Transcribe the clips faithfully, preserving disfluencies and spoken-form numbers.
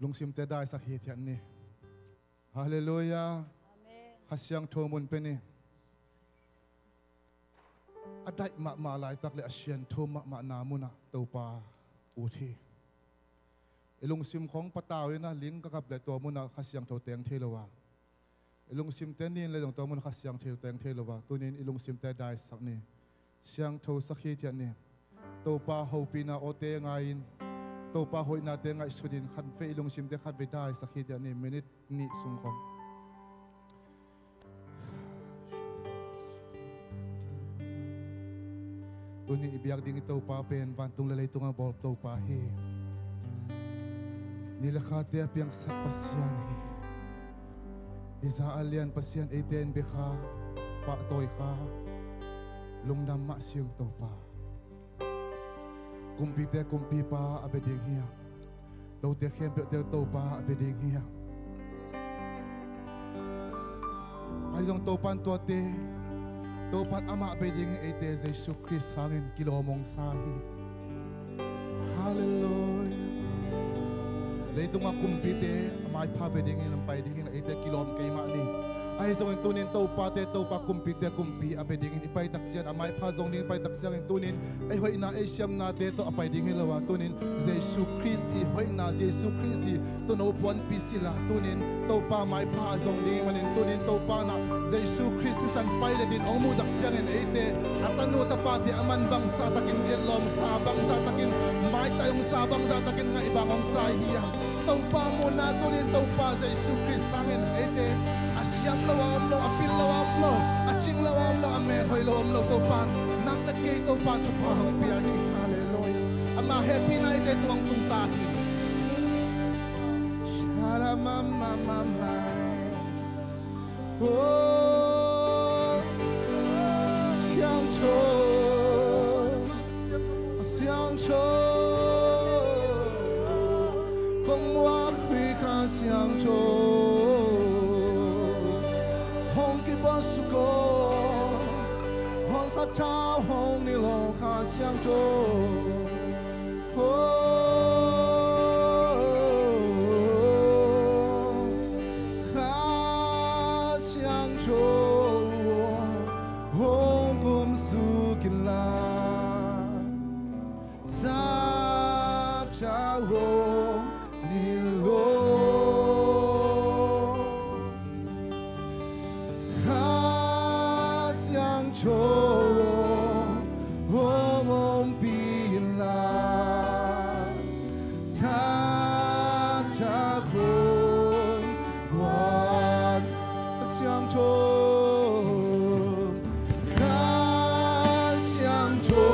Lungsimte daisak hithiat ni. Halleluiah. Amen. Kha Siangtho mun pia ni. A daih mahmah laitak le a siangtho mahmahna munah Topa ut hi. I lungsim khong patau in a ling ka kap le tua munah Kha Siangtho teng thei lo a, i lungsimte nin le zong tua munah Kha Siangtho teng thei lo a, tunin i lungsimte daisak ni. Siangtho sak hithiat ni. Topa hopihna awte ngai-in, Topa hoihnate ngaihsunin khatvei i lungsimte khatvei daisak hithiat ni. Minute nih sung khong. Tuni i biak ding i Topa pen vantung le leitung a bawl Topa hi. Ni le khate a piangsak Pasian hi. Hi za a lian Pasian eite in bia kha, pahtawi kha, lungdam mah si ung Topa. Kumpite kumpipa a bia ding hi a, tote khempeuhte Topa a bia ding hi a. Ahi zong Topan tuate, Topan amah bia ding hi. Eite Jesu Khrist sangin kilawm hong sa hi. Halleluiah. Leitungah kumpite a maipha bia dingin a pai dingin eite kilawm kei mah ni. Ahi zongin tunin Topate Topa, kumpite kumpi a bia dingin i paitak ciang, a maipha zong ding i paitak ciangin tunin ei hoihna ei siamnate tawh a pai ding hi lo a, tunin Jesu Khrist i hoihna, Jesu Khrist i tuuno puanpi sila, tunin Topa maipha a zong ding hi manin tunin Topa na Jesu Khrist sisan pai letin hong muhtak ciangin eite a tanu a tapate a man bangzah takin etlawm sa, bangzah takin maitai hong sa, bangzah takin ngaih bang hong sa hi a. Topa muhna tunin Topa Jesu Khrist sangin eite a siam lo a om lo, a pil lo a om lo, a cing lo a om lo, a melhoih lo a om lo, Topa nang le kei Topa thupha hong pia hi. Halleluiah. Ama hehpihna eite tuang tung ta hi. Shalamamamamai. Oh, Siangtho, Siangtho, kong muak hui Kha Siangtho, hong kibuak suk aw, hong sathau hong nilh aw Kha Siangtho. Oh, Kha Siangtho, hong kumsuk inla, sathau hong nilh aw. Kha Siangtho hong ompih inla, thatak hong guan. Kha Siangtho, Kha Siangtho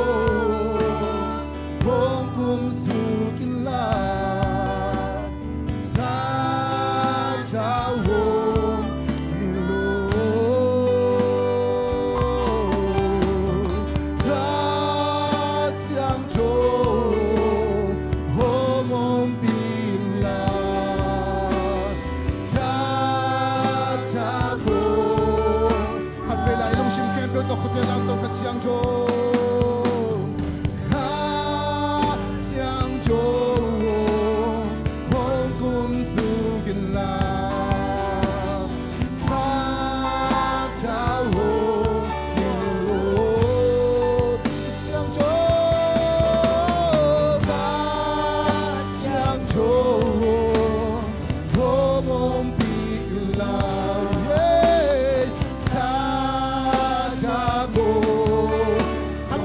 hong kumsuk inla, sathau hong nilh aw. Kha Siangtho hong ompih inla, thatak hong. Khatvei lai lungsim khempeuh tawh khutte lamto. Kha Siangtho, Kha Siangtho hong kumsuk inla, sathau hong nilh aw. Siangtho, Kha Siangtho hong ompih inla, yeah, thatak hong. Kha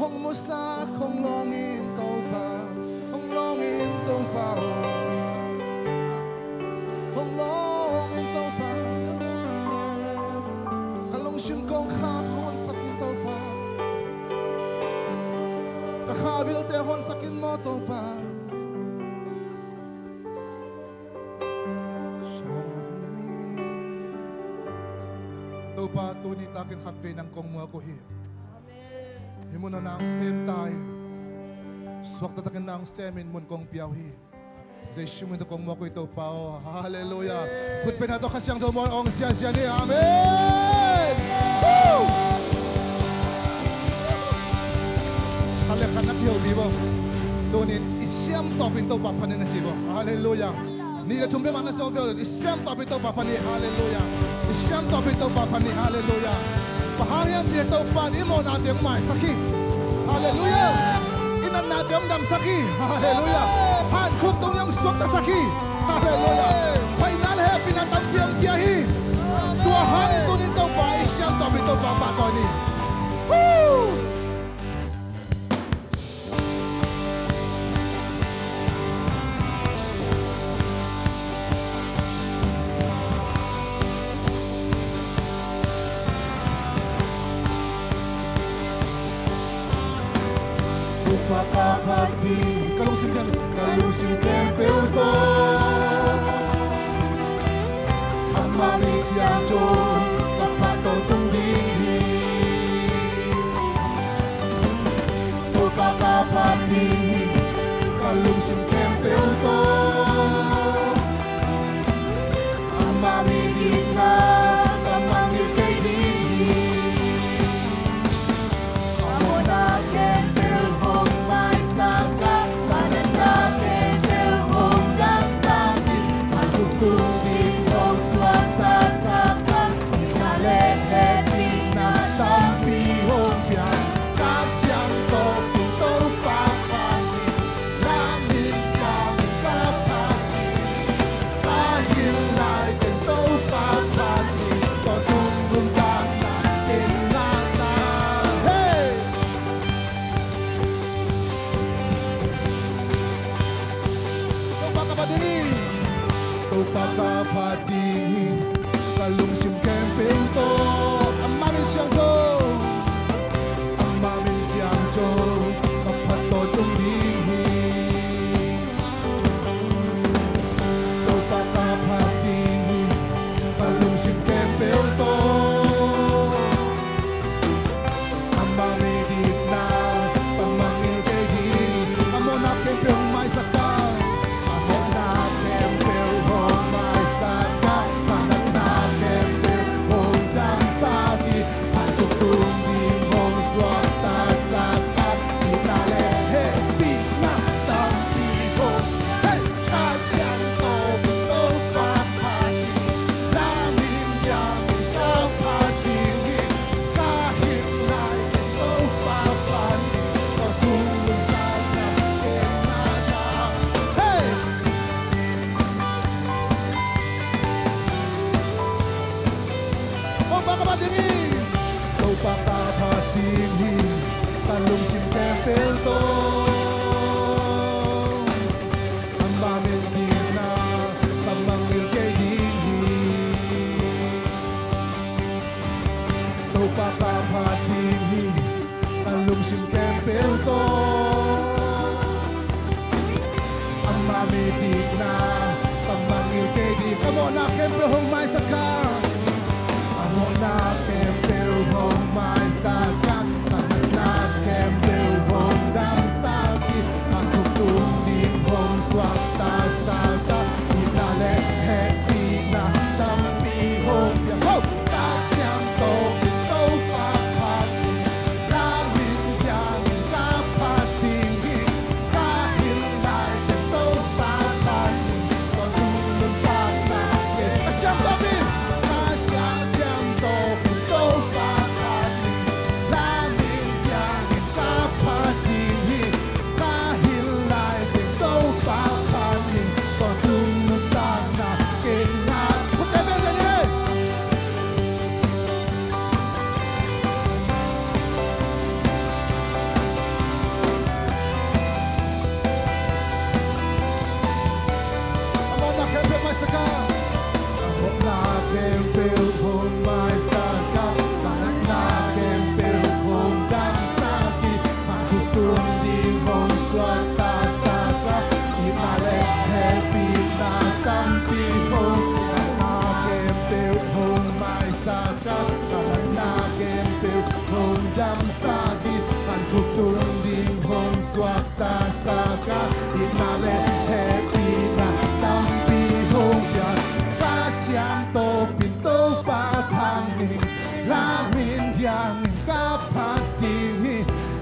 Musak hong lawng in Topa, hong lawng in Topa aw. Hong lawng in Topa. Ka lungsim kong khak hong honsak in Topa. Ka kha vialte hong honsak in maw Topa. Topa, tuni takin khatvei nang kong muak uh hi. Amen. Hih mun ah nang sem ta in, suakta takin nang sem in mun kong pia uh hi. Jesu min tawh kong muak uh hi Topa aw. Halleluiah. Amen. Khut bengna tawh Kha Siangtho mawng hong ziazia ni. Amen. Woo! Khat le khat na kihopih bo. Tunin i siam tawpin Topa phat ni na ci bo. Halleluiah. Nih le thum bek mah na sawm ve uh. I siam tawpin Topa phat ni. Halleluiah. I siam tawpin Topa phat ni. Halleluiah. Bang hang hiam cih leh Topa in i mawhnate hong maisak hi. Halleluiah. I natnate hong damsak hi. Halleluiah. Hankhuk tungah hong suaktasak hi. Halleluiah. Hoihna le hehpihna tampi hong pia hi. Tua hangin tunin Topa i siam tawpin Topa pahtawi ni. Woo! Topa ka phat ding, ka lungsim khempeuh, ka lungsim khempeuh tawh. Ama min siangtho ka phat tawntung ding hi. Topa ka phat ding, ka lungsim khempeuh tawh. Ama min dikna ka mangngilh kei ding hi. A mawhna khempeuh hong maisak a, a natna khempeuh hong damsak hi. A khuk tung ding hong suaktasak a, itna le hehpihna tampi hong pia. Kha Siangtho tawh Topa phat ni. Na min ciangin ka phat ni. Ka hilh lai teng Topa phat ni. Tua tung nuntakna ken ngah ta. Hey! Topa ka phat ding hi. Topa ka phat ding hi. Ka lungsim khempeuh tawh. Ama min siangtho, ama min siangtho ka phat tawntung ding hi. Topa ka phat ding hi. Ka lungsim khempeuh tawh. Ama min dikna ka mangngilh kei ding hi. A mawhna khempeuh hong maisak a, a mawhna khempeuh hong maisak a, a natna khempeuh hong damsak hi. A khuk tung ding hong suaktasak a, itna le hehpihna tampi hong. Hey! Kha Siangtho tawh Topa phat ni. Na min ciangin ka phat ding hi. Ka hilh lai teng Topa phat ni. Tua tung nuntakna ken ngah ta. Hey! Topa ka phat ding hi. Topa ka phat ding hi. Ka lungsim khempeuh tawh. Ama min dikna ka mangngilh kei ding hi. Topa ka phat ding hi. Ka lungsim khempeuh tawh. Ama min dikna ka mangngilh kei ding. A mawhna khempeuh hong maisak a, a mawhna khempeuh hong maisak a, a natna khempeuh hong damsak hi. A khuk tung ding hong suaktasak a, itna le hehpihna tampi hong pia. Ho! Kha Siangtho tawh Topa phat ni. Na min ciangin ka phat ding hi. Ka hilh lai teng Topa damsak hi. Hankhuk tung ding hong suaktasak a, itna le hehpihna tampi hong pia. Ka siangtho pen Topa phat ning, la min diangin ka phat ding hi.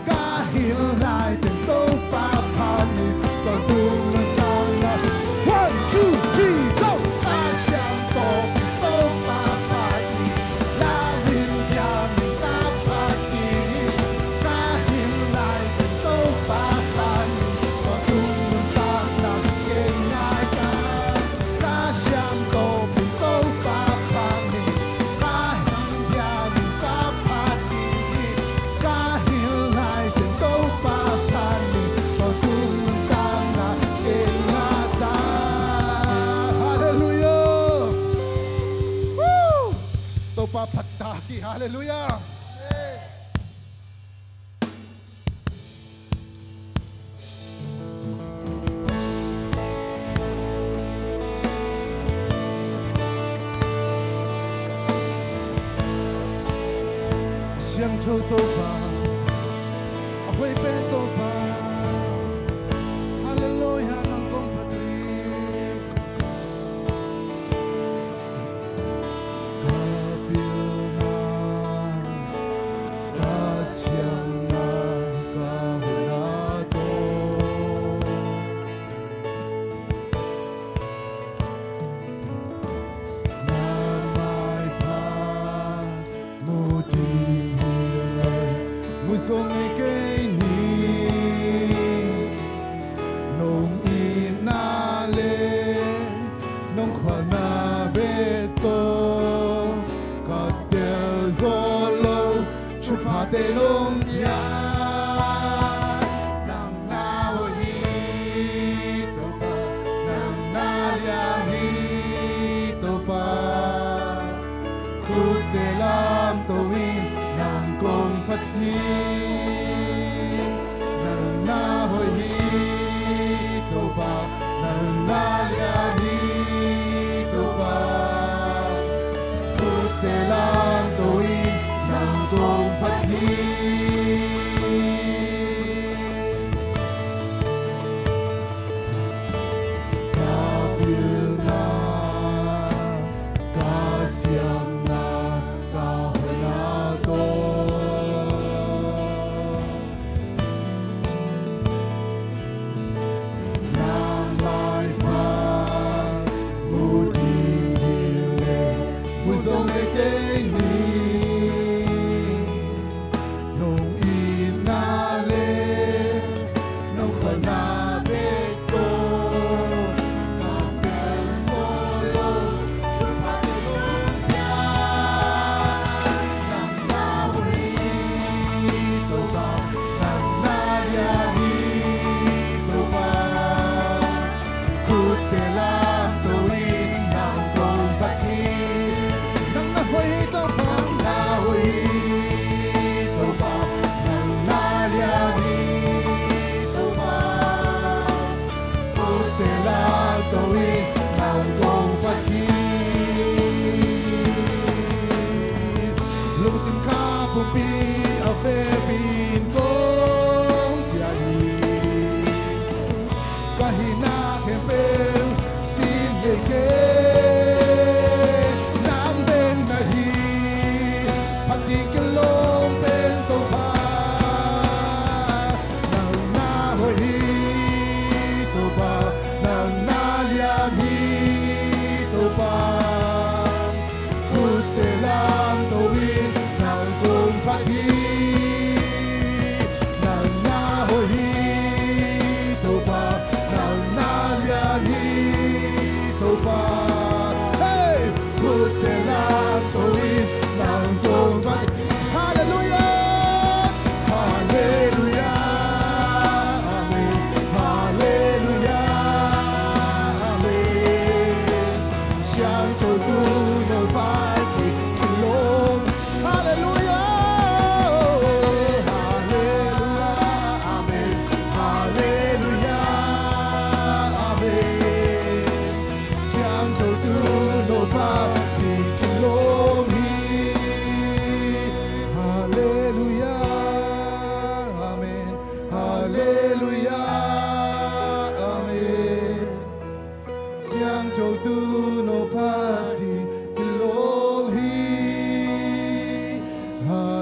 Ka hih lai teng Topa phat ning, tawntung nuntakna. One, two, three, go! Ka siangtho pen Topa phat ning, la min diangin ka phat ding hi. Ka hih lai teng Topa phat ning, tawntung nuntakna gen nai ta. Ka siangtho pen Topa phat ning, ka hih lai teng Topa phat ning, ka hih lai teng Topa phat ning, tawntung nuntakna gen nai ta. Halleluiah. Woo! Topa phat ta hi. Halleluiah. A siangtho Topa, a hoih pen Topa, halleluiah, nang kong phat hi. Ka pilna, ka siamna, ka hoihna tawh na maipha mu ding hi leh, mu zo ngei kei ni. Nong itna le nong khualna bek tawh ka tel zo lo, thuphate nong pia. Nang na hoih hi Topa, nang na lian hi Topa. Khutte lamto in nang kong phat hi. Nang na hoih hi Topa, nang na lian hi Topa. Khutte lamto in nang kong phat hi. Ka pilna, ka siamna, ka hoihna tawh na maipha mu ding hi leh, mu zo ngei kei ni. Nong itna le nong khualna bek tawh ka tel zo lo, thuphate nong pia. Nang na hoih hi Topa, nang na lian hi Topa. Khutte lamto in nang kong phat hi. Nang na hoih hi Topa, na hoih hi Topa, nang na lian hi Topa. Khutte lamto in nang kong phat hi. Lungsim kha pumpi a vepin kong pia hi. Ka hihna khempeuh sin ngei kei. Nang bek na hi, phat ding kilawm pen Topa. Nang na hoih hi Topa, nang na lian hi Topa. Khutte lamto in nang kong phat hi. Nang na hoih hi Topa, nang na lian hi Topa. Hey! Khutte lamto in nang kong phat hi. Halleluiah. Halleluiah. Amen. Halleluiah. Amen. Siangtho Topa kiang kilawm. Halleluiah.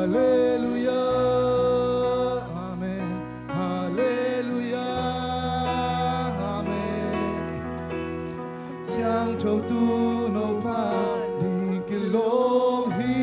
Halleluia, amen. Halleluia, amen. Siangthotu Topa ding kilawm hi.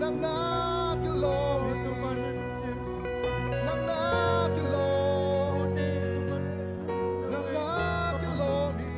Nang na kilawm hi. Nang na kilawm hi. Nang na kilawm hi.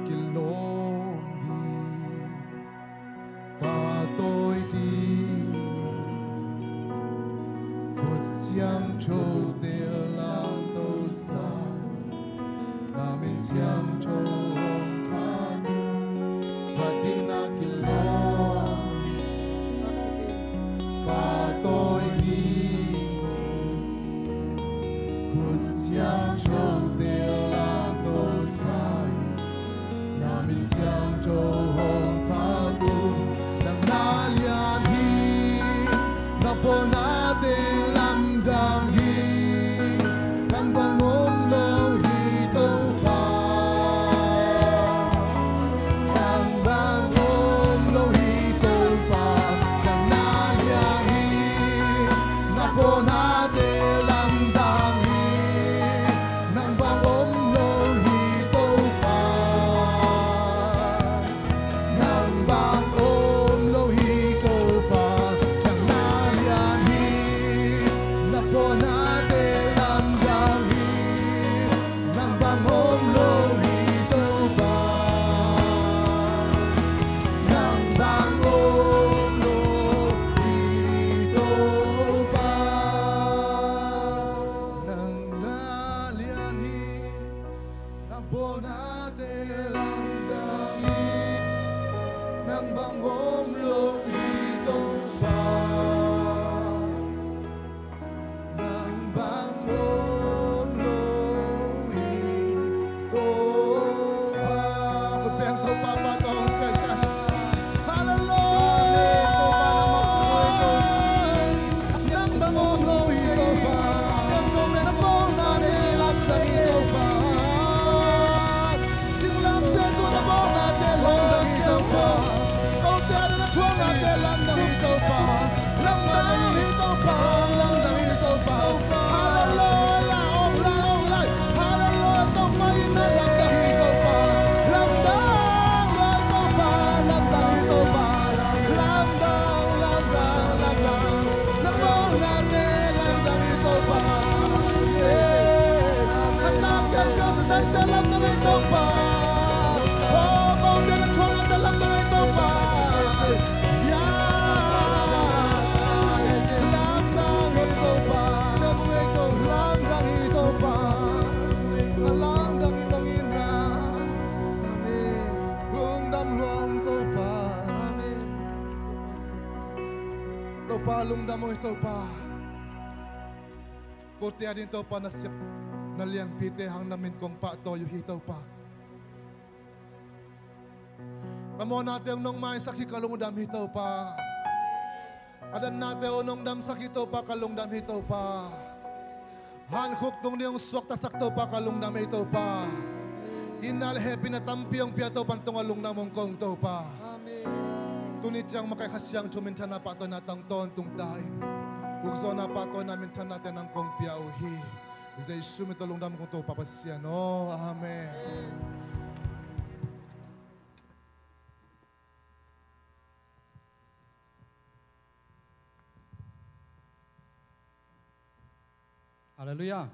kilawm hi. Pahtawi ding khut siangthote lamto sa, na min siangtho hong phat uh, phat ding na kilawm hi. Pahtawi ding khut siangthote lamto sa, na min siangtho hong phat uh. Nang na lian hi, na pawnate lamdang hi. Nang bang om lo hi Topa. Nang bang om lo hi Topa. Nang na lian hi, na pawnate lamdang hi. Nang bang om lo hi Topa. Nang bang om lo hi Topa. Nang na lian hi, na pawnate lamdang hi. Nang bang om lo hi Topa. Nang bang om lo hi Topa. Nang na lian hi, na pawnate lamdang hi. Nang bang om lo hi Topa. Nang bang om lo hi Topa. Khut beng Topa, pa tawng siaisian. Halleluia. Nang bang om lo hi Topa. Na pawnate lamdang hi Topa. Singlamteh tungah na pawnate lamdang hi Topa. Kote adingin na thuaknate lamdang hi Topa. Lamdang hi Topa, lamdang hi Topa. Halleluia, ong lai, ong lai. Halleluia, Topa in na lamdang hi Topa. Lamdang lai Topa, lamdang hi Topa. Lamdang, lamdang, lamdang. Na pawnate lamdang hi Topa. Eh, a nak kial kial sa sangte lamdang hi Topa. Oh, kote na thuaknate lamdang hi Topa. Ya. Lamdang hi Topa. Lamdang hi Topa. A lamdang hi nong in na. Amen. Lungdam lua ung Topa. Amen. Topa lungdam ung hi Topa. Kote adingin Topa na siap, na lianpite hang na min kong pahtawi uh hi Topa. Ka mawhnate uh nong maisak hi, ka lungdam hi Topa. A datnate uh nong damsak hi Topa, ka lungdam hi Topa. Hankhuk tung ding hong suaktasak Topa, ka lungdam hi Topa. Itna le hehpihna tampi hong pia Topa, na tungah lungdam ung kong Topa. Amen. Tuni ciang makaih Kha Siangtho minthanna pahtawina tang tawntung ta in. Ukzawhna pahtawina minthanna te nang kong pia uh hi. Jesu min tawh lungdam kong Topa Pasian aw. Amen. Halleluia.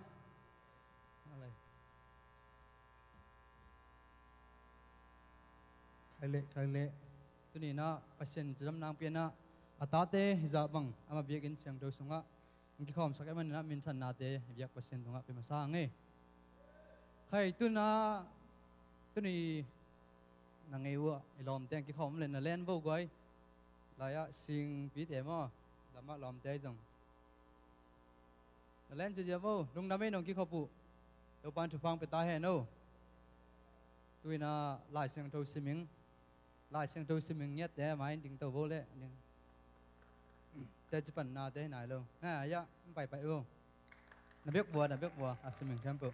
Khaile, khaile. Tuni-in ah Pasian cidamna hong pia-in ah a tate hizah bang ama biakinn siangtho sungah hong kikhawmsak ahih manin ah minthannate biak Pasian tungah pia masa ing ei. Khai tuni-in ah, tuni na ngei uh ah i lawmte hong kikhawm le na len vo guai. Lai-ah singpite maw, lamah lawmte zong na len ziazia vo, lungdam ei, nong kikhop uh. Topa'n thupha hong pia ta hen aw. Tu-in ah Lai Siangtho sim ing. Lai Siangtho sim ing ngiatte a mai-in dingto vo leh. Teci panna te hi nai lo. Na, ya, hong paipai vo. Na biakbua, na biakbua a sim ing khempeuh.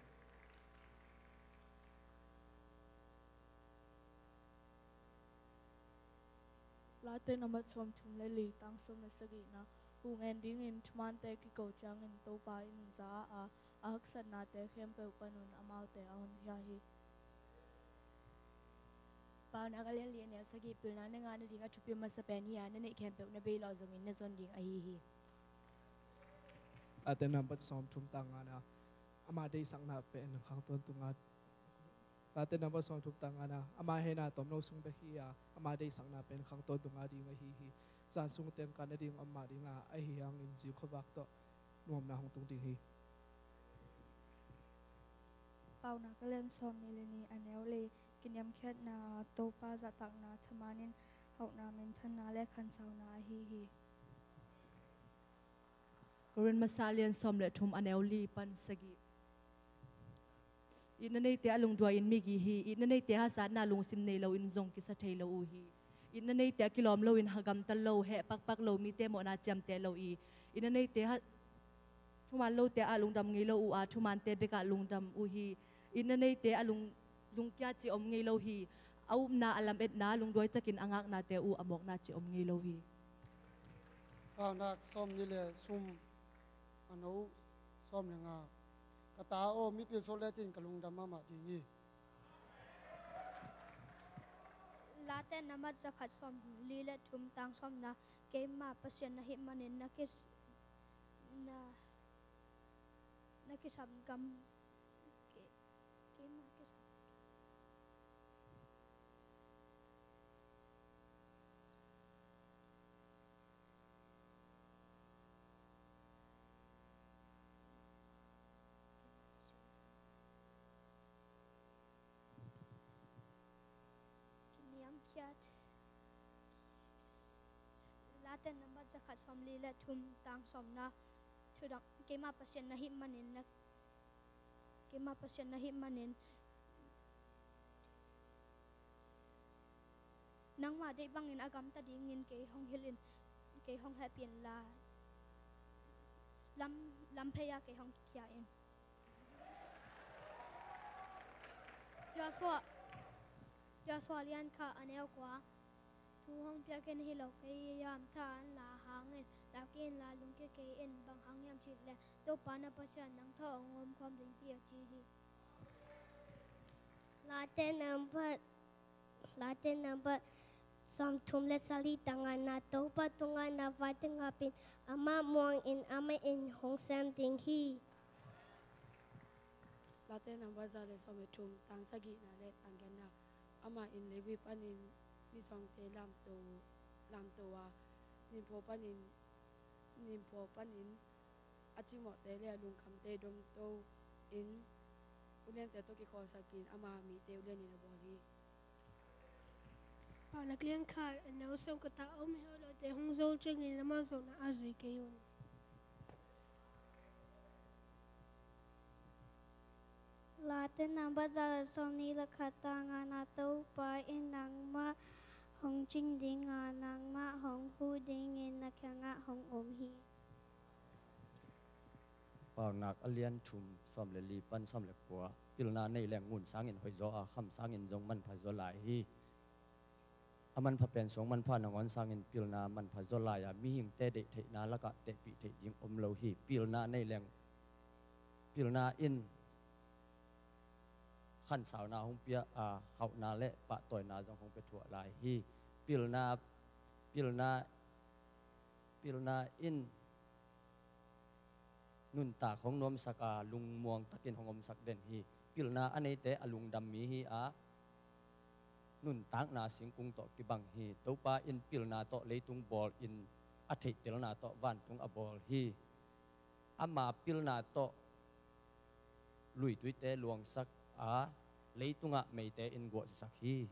Late nambat sawmthum le li, tang sawm le sagihna. Hu ngen dingin thumaante kiko ciangin Topa in za a, a haksatnate khempeuh panun amaute a honkhia hi. Paunak a lian li, a neu sagih, pilna na ngah nading a thupi masa pen hi a, na neih khempeuh na bei lawh zongin na zon ding ahi hi. Late nambat sawmthum, tang ngana. Ama deihsakna pen khang tawntung a Late nambat sawmthum tang ngana, ama hehna tomno sung bek hi a, ama deihsakna pen khang tawh dong a ding ahi hi. Zan sung teng kan nading om mah ding a, ahi hangin zi khuavak tawh nuamna hong tung ding hi. Paunak a lian sawmnih le nih, a neu li. Kiniamkhiatna, Topa zahtakna, thaman in hauhna, minthanna le khansauna ahi hi. Korin masa a lian sawm le thum, a neu li pan sagih. Itna neite a lungduai in mi gih hi. Itna neite hasatna lungsim nei loin zong kisa thei lo uh hi. Itna neite a kilawm loin hagamta lo, heh pakpak lo, mite mawhna ciamteh lo i. Itna neite ha, thuman lote ah lungdam ngei lo uh a, thumante bekah lungdam uh hi. Itna neite a lung, lungkia ci om ngei lo hi. A upna, a lametna, lungduai takin a ngaknate uh a mawkna ci om ngei lo hi. Paunak sawmnih le thum, a neu sawm le nga. Ka ta aw, mipil sawt lecin ka lungdam mahmah ding hi. Late nambat zakhat sawmli le thum, tang sawmna. Keima Pasian na hih manin na kis, na, na kisam gam, ke, keima kisam. Kiniamkhiat. Late nambat zakhat sawmli le thum, tang sawmna. Thudang, keima Pasian na hih manin na, keima Pasian na hih manin nangmah deih bangin a gamta dingin kei hong hilh in, kei hong hehpih inla, lam, lamphei-a kei hong kikhia in. Joshua, Joshua lian khat, a neu kua. Thu hong piak in hi lo kei hiam? Tha an la hangin lak inla lungkia kei in. Bang hang hiam cih leh Topa na Pasian nang tawh hong omkhawm ding hi, a ci hi. Late nambat, Late nambat sawmthum le sagih, tang ngana. Topa tungah na vai teng ngapin, amah muangin, amah in hong sem ding hi. Late nambat za le sawm le thum, tang sagihna le tang giatna. Amah in Levi panin mizawngte lamto, lamto a, ninphaw panin, ninphaw panin a cimawhte le a lungkhamte domto in, uliante tawh kikhawlsakin ama mite ulianin a bawl hi. Paunak lian khat, a neu sawm. Ka ta a om hi lo lote hong zo ciangin amah zawhna ah zui kei un. Late nambat za le sawmnih le khat, tang ngana. Topa in nangmah hong cing ding a, nangmah hong huh dingin na kiangah hong om hi. Paunak a lian thum, sawm le li pan sawm le kua. Pilna nei leng ngun sangin hoih zaw a, kham sangin zong manpha zaw lai hi. A manpha pen suang manpha nangawn sangin pilna manpha zaw lai a, mihingte deih theihna lakah tehpih theih ding om lo hi. Pilna nei leng, pilna in khansauna hong pia a, hauhna le pahtawina zong hong pia thuah lai hi. Pilna, pilna, pilna in nuntak hong nuamsak a, lungmuang takin hong omsak den hi. Pilna a neite a lungdam mi hi a, nuntakna singkung tawh kibang hi. Topa in pilna tawh leitung bawl in, a theihtelna tawh vantung a bawl hi. Ama pilna tawh luituite luangsak a, leitungah meite in guahzusak hi.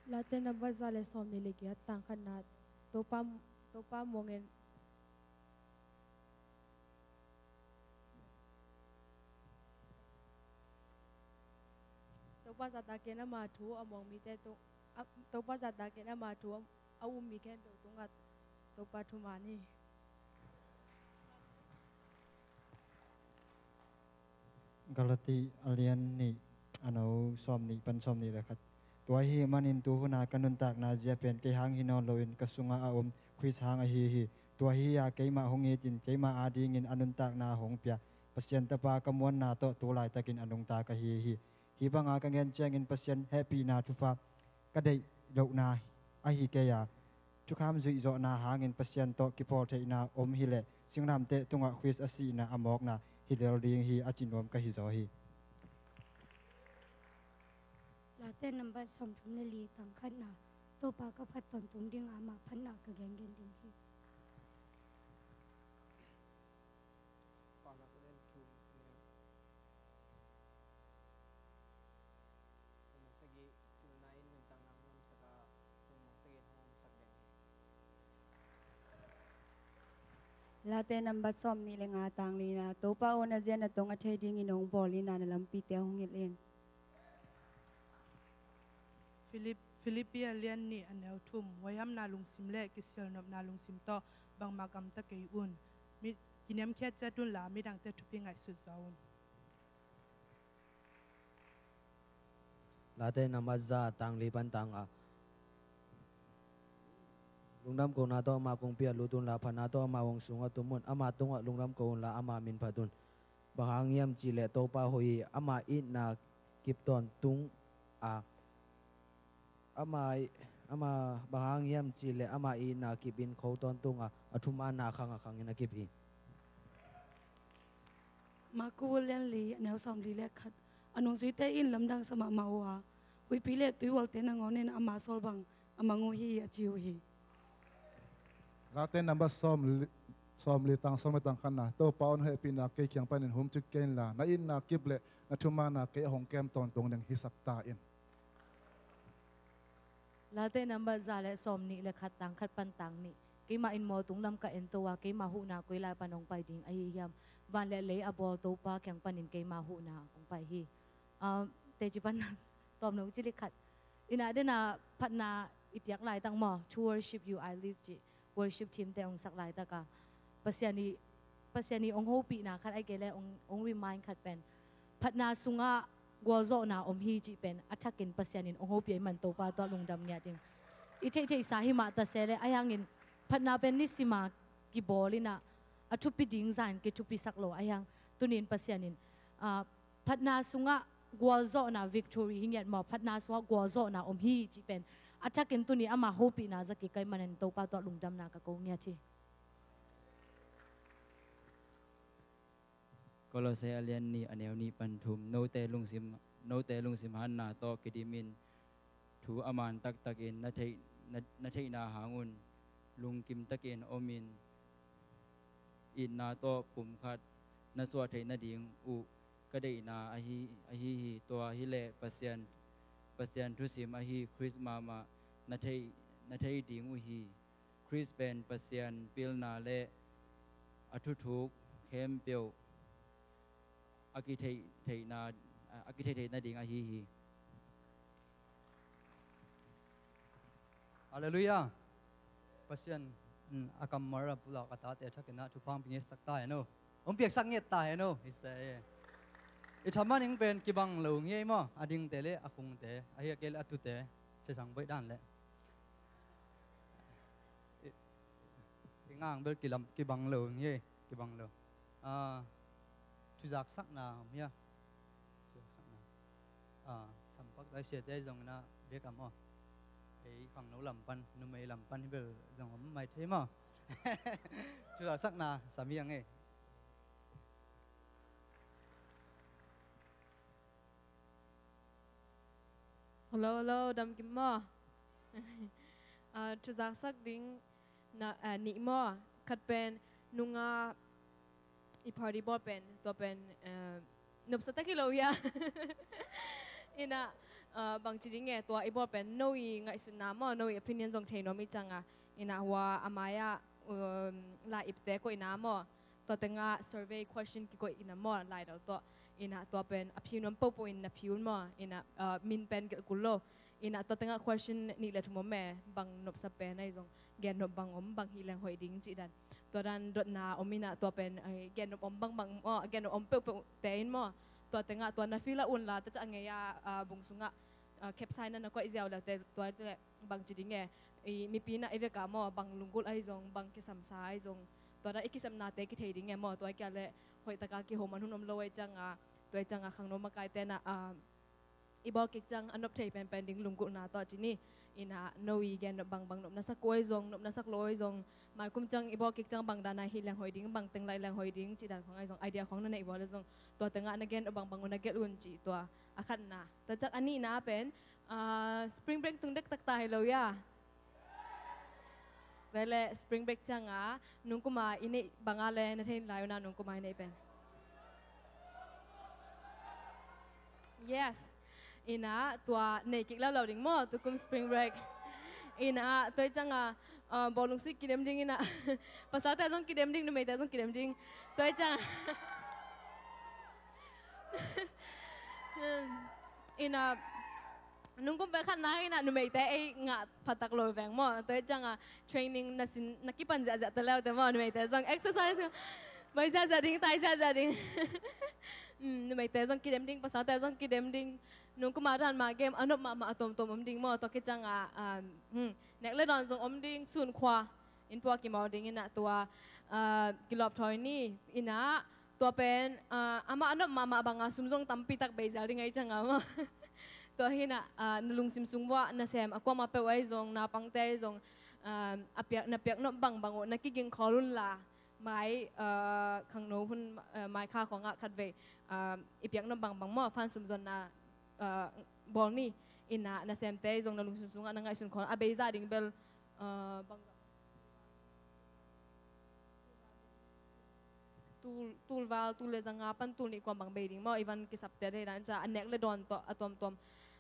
Late nambat za le sawmnih le giat, tang khatna. Topa, Topa muangin, Topa zahtakin ama thu a muang mite tung, a, Topa zahtakin ama thu a, a um mi khempeuh tungah Topa thuman hi. Galati a lian nih, a neu sawmnih pan sawmnih le khat. Tua ahih manin tu huna ka nuntakna zia pen kei hang hi nawn loin ka sungah a om Khrist hang ahi hi. Tua hi a, keimah hong itin keimah adingin a nuntakna hong pia Pasian Tapa ka muanna tawh tu laitakin a nungta ka hi hi. Hih banga ka ngen ciangin Pasian hehpihna thupha ka deih lohna ahi kei a, thukham zuihzawhna hangin Pasian tawh kipawl theihna om hileh singlamteh tungah Khrist a sihna a mawkna hi lel ding hi, a ci nuam ka hi zaw hi. Late nambat sawmthum le li tang khatna, Topa ka phat tawntung ding a amah phatna ka gengen ding hi. Late nambat sawmnih le nga tang lina, Topa aw, na zia na tong a thei dingin hong bawl in, na lampite hong hilh in. Filip-, Filipi a lian nih a neu thum, huaihamna lungsim le kisialnopna lungsim tawh bangmah gamta kei un. Mi, kiniamkhiat ciat unla midangte thupi ngaihsut zaw un. Late nambat za tang li pan tang nga. Lungdam kona tawh ama kongpi ah lut unla, phatna tawh ama hong sungah tum un. Ama tungah lungdam ko unla, ama min phat un. Bang hang hiam cihleh Topa hoih hi, ama itna kip tawntung a, ama, ama bang hang hiam cihleh ama itna kip in kho tawntung a, a thumaanna khang a khang in a kip hi. Marku lian li a neu sawmli le khat, a nungzuite in lamdang sa mahmah uh a, huihpi le tuihualte nangawn in ama sawl bang a mang uh hi, a ci uh hi. Late nambat sawm li, sawmli tang sawm le tang khatna, Topa aw, na hehpihna kei kiang panin humcik kei inla, na itna kip le na thumaanna kei a hong kem tawntung ding hisak ta in. Late nambat za le sawmnih le khat tang khat pan tang nih. Keimah in mawltung lam ka ento a, keimah huhna koi lai pan hong pai ding ahi hiam? Van le lei a bawl Topa kiang panin keimah huhna hong pai hi. Um, teci pan tawm lo ci li khat. Ina dena phatna i piak laitak maw, "To worship you I live," ci worship team te hong sak laitaka Pasian i, Pasian i hong hopihna khat ai kei le hong, hong remind khat pen, phatna sungah gualzawhna om hi cih pen a thakin Pasian in hong hopih ahih man Topa tawh lungdam ngiat ding. I theihtheihsa hi mah ta se le, ahi hangin phatna pen nisima kibawl inah a thupi ding zan kithupisak lo, ahi hang tunin Pasian in, ah, phatna sungah gualzawhna, victory hi ngiat maw, phatna sungah gualzawhna om hi cih pen a thakin tuni ama hopihna za kik ahih manin Topa tawh lungdamna ka ko ngiat hi. Kolose a lian nih a neu nih pan thum, note lungsim, note lungsim hanna tawh kidimin thu a man taktakin na theih, na, na theihna hangun lungkim takin omin, itna tawh pumkhat na suah theih nading uh ka deihna ahi, ahi hi. Tua hileh Pasian, Pasian thusim ahi Khrist mahmah na theih, na thei ding uh hi. Khrist pen Pasian pilna le a thuthuk khempeuh a kitheih theihna, a kitheih theih nading ahi hi. Halleluiah. Pasian, mm, a kammal a pulak a tate a thakin ah thupha hong piaksak ta hen aw. Hong piaksak ngiat ta hen aw. I se, i thaman ing pen kibang lo ngiai maw, a dingte le a khungte, a hiak le a tute, siasang boih dan le. I, i ngang bel kilam, kibang lo ngiai, kibang lo. Ah, thuzaksakna om hia? Thuzaksakna. Ah, sampak zai siate zong ina biakam aw. Ei khangno lam pan, numei lam pan hi bel zong om mai thei maw. Thuzaksakna sam hi ang ei. Hello, hello, dam kim maw? Ah, thuzaksak ding na, ah, nih maw? Khat pen nunga i party bawl pen, tua pen, eh, nopsa tak hi lo hia. Ina, ah, bangci ding e, tua i bawl pen no i ngaihsutna maw, no i opinion zong thei nuam i cianga. Ina hua a mai-ah, um, lai ipte koihna maw, tua tengah survey question kikoih ina maw, laidal tawh. Ina tua pen a phiu nuam pohpoh in na phiu un maw, ina, ah, min pen gelh kul lo. Ina tua tengah question nih le thum om e, bang nopsa pen ahi zong, gennop bang om, bang hih leng hoih ding cih dan. Tua dan dotna om ina tua pen, ai, gennop om bangbang maw, gennop om peuhpeuh te in maw. Tua tengah tua na fill up unla, tua ciang a ngei a, ah, bung sungah, ah, caption na na koih ziau le te tua le bangci ding e. I mipi na i veka maw, bang lunggulh ahi zong, bang kisamsa ahi zong. Tua dan i kisamnate kithei ding e maw, tua kia le hoih taka kiho man hun om lo ahi cianga, tua ahi cianga khangno makaite na, ah, i bawl kik ciang a nop thei penpen ding lunggulhna tawh ci ni. Ina no i gen nop bangbang nopna sak uh ahi zong, nopna sak lo ahi zong, maikum ciang i bawl kik ciang bang dana hih leng hoih ding, bang teng lai leng hoih ding, cih dan khong ahi zong, idea khong na neih bawl ahi zong, tua tengah na gen nop bangbang uh na gelh un cih tua a khatna. Tua ciang a nihna pen, Ah, spring break tung dektak ta hi lo ia. Vele spring break cianga nungkuma i neih banga le na thei lai una, nungkuma i neih pen. Yes. Ina tua nei kik laulau ding maw, tukum spring break. Ina tua i cianga, ah, bawlung sui kidem ding ina. Pasal te zong kidem ding, numei te zong kidem ding. Tua i cianga. Ina nungkum pek khat na ina numeite ei ngah phatak lo veng maw. Tua i cianga training na sin na kipan ziahziah ta leu te maw, numeite zong exercise bai ziahziah ding, tai ziahziah ding. Mm, numeite zong kidem ding, pasalte zong kidem ding. Nungkuma dan ma game a nop mahmah a tomtom om ding maw. Tua ki cianga, um, hmm, nek le dawn zong om ding, sun khua in pua kimaw ding ina tua, ah, kilawp thawi ni ina tua pen, ah, amah a nop mahmah banga sum zong tampi tak bei zel ding ai cianga maw. Tua hina, ah, na lungsim sung vua na sem a kuama peuh ai zong, na pangte ai zong, ah, a piak, na piak nop bangbang uh na kiging khawl un la mai, ah, khangno hun, ah, mai kha khawngah khat vei, ah, i piak nop bangbang maw, fan sum zonna, ah, bawl ni ina na semte ai zong na lungsim sungah na ngaihsun khawl a bei za ding bel, ah, bang tul, tul val, tul le zanga pan tul nih kuam bang bei ding maw, i van kisapte dei dan ca a nek le dawn tawh a tuamtuam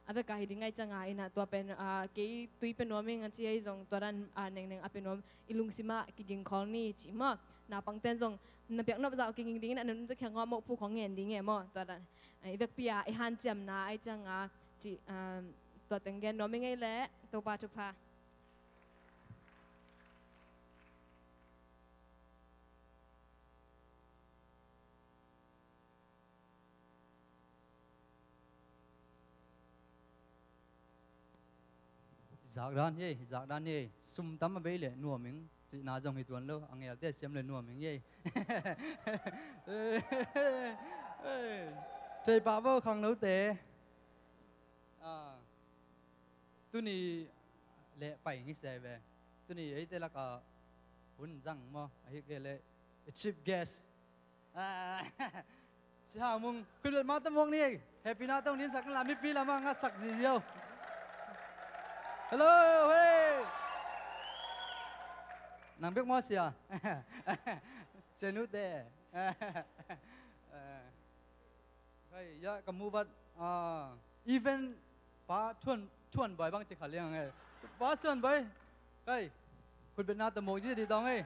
a veka hi ding ai cianga ina tua pen, ah, kei tui pe nuam ing a ci ai zong tua dan, ah, nengneng a pe nuam i lungsimah kiging khawl ni ci maw. Na pangten zong na piak nop zah kiging ding ina nunte khiang ngawh moh phu khong ngen ding e maw tua dan. Ah, i vekpi a i hanciamna ai cianga ci, ah, tua teng gen nuam ing ei le Topa thupha. Zak dan hi, zak dan hi. Sum tam a bei le nuam ing cihna zong hi tuan lo. A ngelte siam le nuam ing hi. Thei pah bo khangnote. Ah. Tuni le pai ngi se ve. Tuni eite laka hun zang maw, ahi kei le chief guest. Ah, si Hau Mung, khutbet ma ta muak ni. Happy na tong din sak la mipi lama ngat sak ziau. Hello, hey. Nang bek maw sia. Sia nute. Kai, ya, ka mu vat, ah, event pa Thuan, Thuan Boi bang ci kha liang e. Pa Thuan Boi, kai, khutbetna ta mawk ci di tawng e.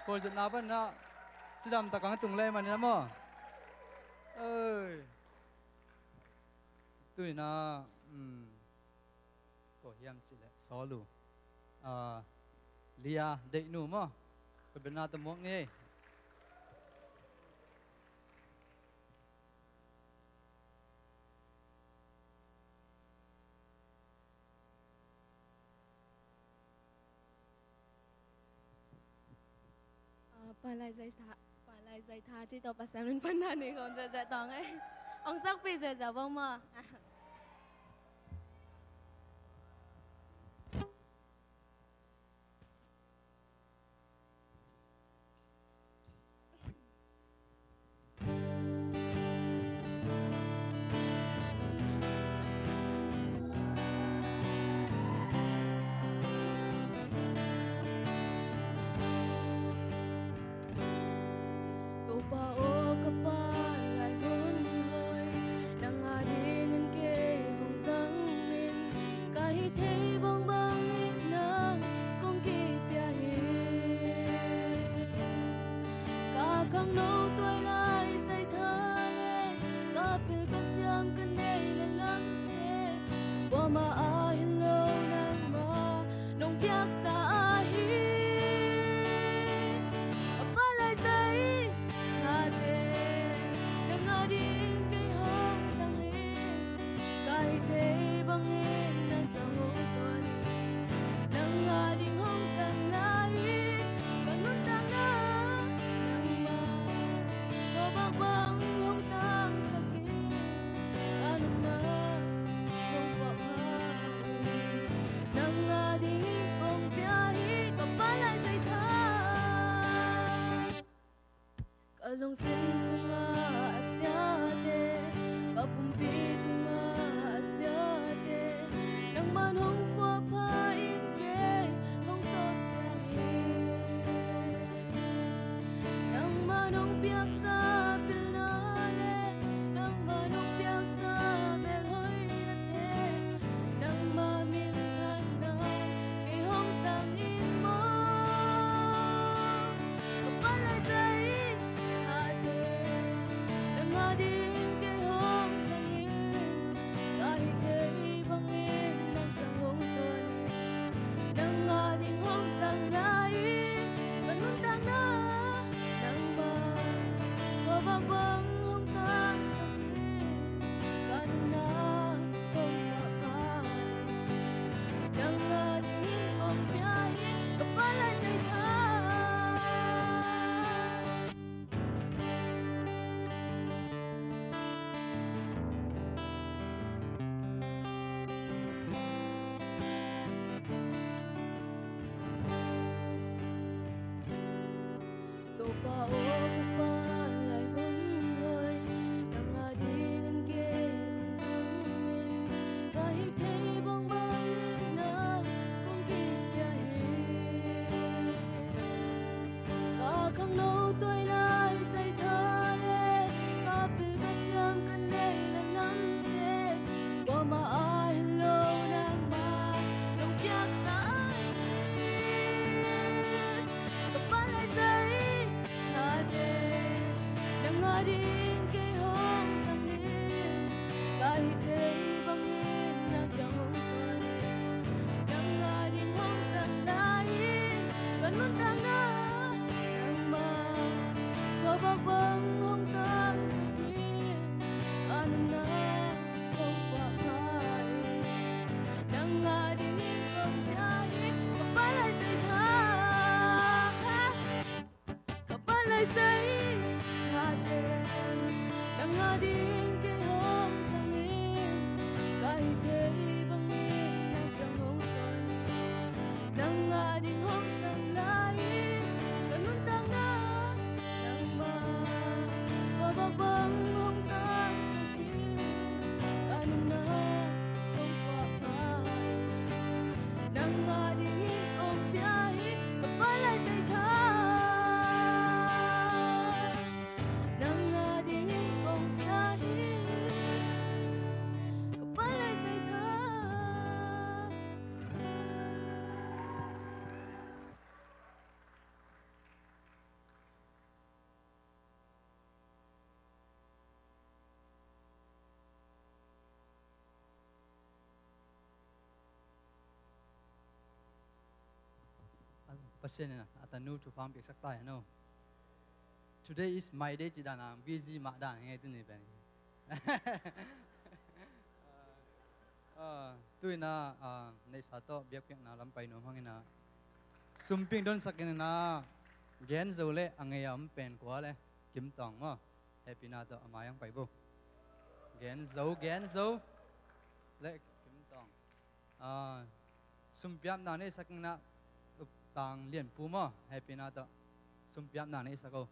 Khualzinna pan na, cidam ta kang tung lei man na maw. Oi. Tui na, um, ko hiam ci le, sawl uh. Ah, Lia, deih nu maw. Khutbetna ta mawk ni. Ah, palai zai tha, palai zai tha ci tawh Pasian min pan na ni kong zai zai tawng ai. Ong sakpi zai zai bang maw. Topa aw, ka palai hun hoi, nang adingin kei hong zang in. Ka hih theih bangbang in nang kong kipia hi. Ka khangno tuai lai zai tha le, ka pil ka siam ka neih le lamte, kuamah a hi lo nangmah nong piaksa ahi. Ka palai zai thate nang ading kei hong zang in. Ka hih theih bangin nang kiang hong zuan in. Nang ading hong zang lai in, ka nuntakna nangmah tawh bang bang hong tangsak in. Ka nuntakna hong puak pha in. Nang ading kong pia hi, ka palai zai tha. Ka lungsim sungah a siate, ka pumpi tungah a siate, Pa aw, ka pa lai hun hoi, nang a dingin kei hong zangin, ka hih thei bangbangin nang kong kipia hi. Ka khangno tuai lai saitha le ka pil ka siam ka nei la lamte, kuamah a hi lo nangmah nong piaksa hi. Ka pa lai saithate, nang a ding kei hong zang hi. Ka hih thei bangin nang kiang hong sawn hi. Nang a ding hong zang lai-in ka nuntakna nangmah khuavak bang hong tangsak hi. Ka nunna kong puak pha hi. Nang a dingin kong pia hi. Ka pa lai saitha, ka pa lai saithate, nang a ding kei hong zang hi. Ka hih thei bangin nang kiang hong sawn hi. Nang a ding hong zang lai-in ka nuntakna nangmah khuavak bang hong tangsak hi. Ka nunna kong puak pha hi. Nang a dingin kong pia hi. Ka pa lai saitha, nang a dingin kong pia hi. Ka pa lai saitha. Pasian in a tanu thupha piaksak ta hen aw. Today is my day ci dan a busy mah dan hi ngai tuni pen. Ah, tu-in a, ah, neihsa tawh biakpiakna lam pai nuam hangin a, sumpi hong donsak in a, Gen Zo le a ngei a om pen kua le Kim Tawng maw? Hehpihna tawh a mai hong pai bo. Gen Zo, Gen Zo le Kim Tawng. Ah, sumpiapna neihsak in a, Tang Lian Pu maw? Hehpihna tawh sumpiapna neihsak o.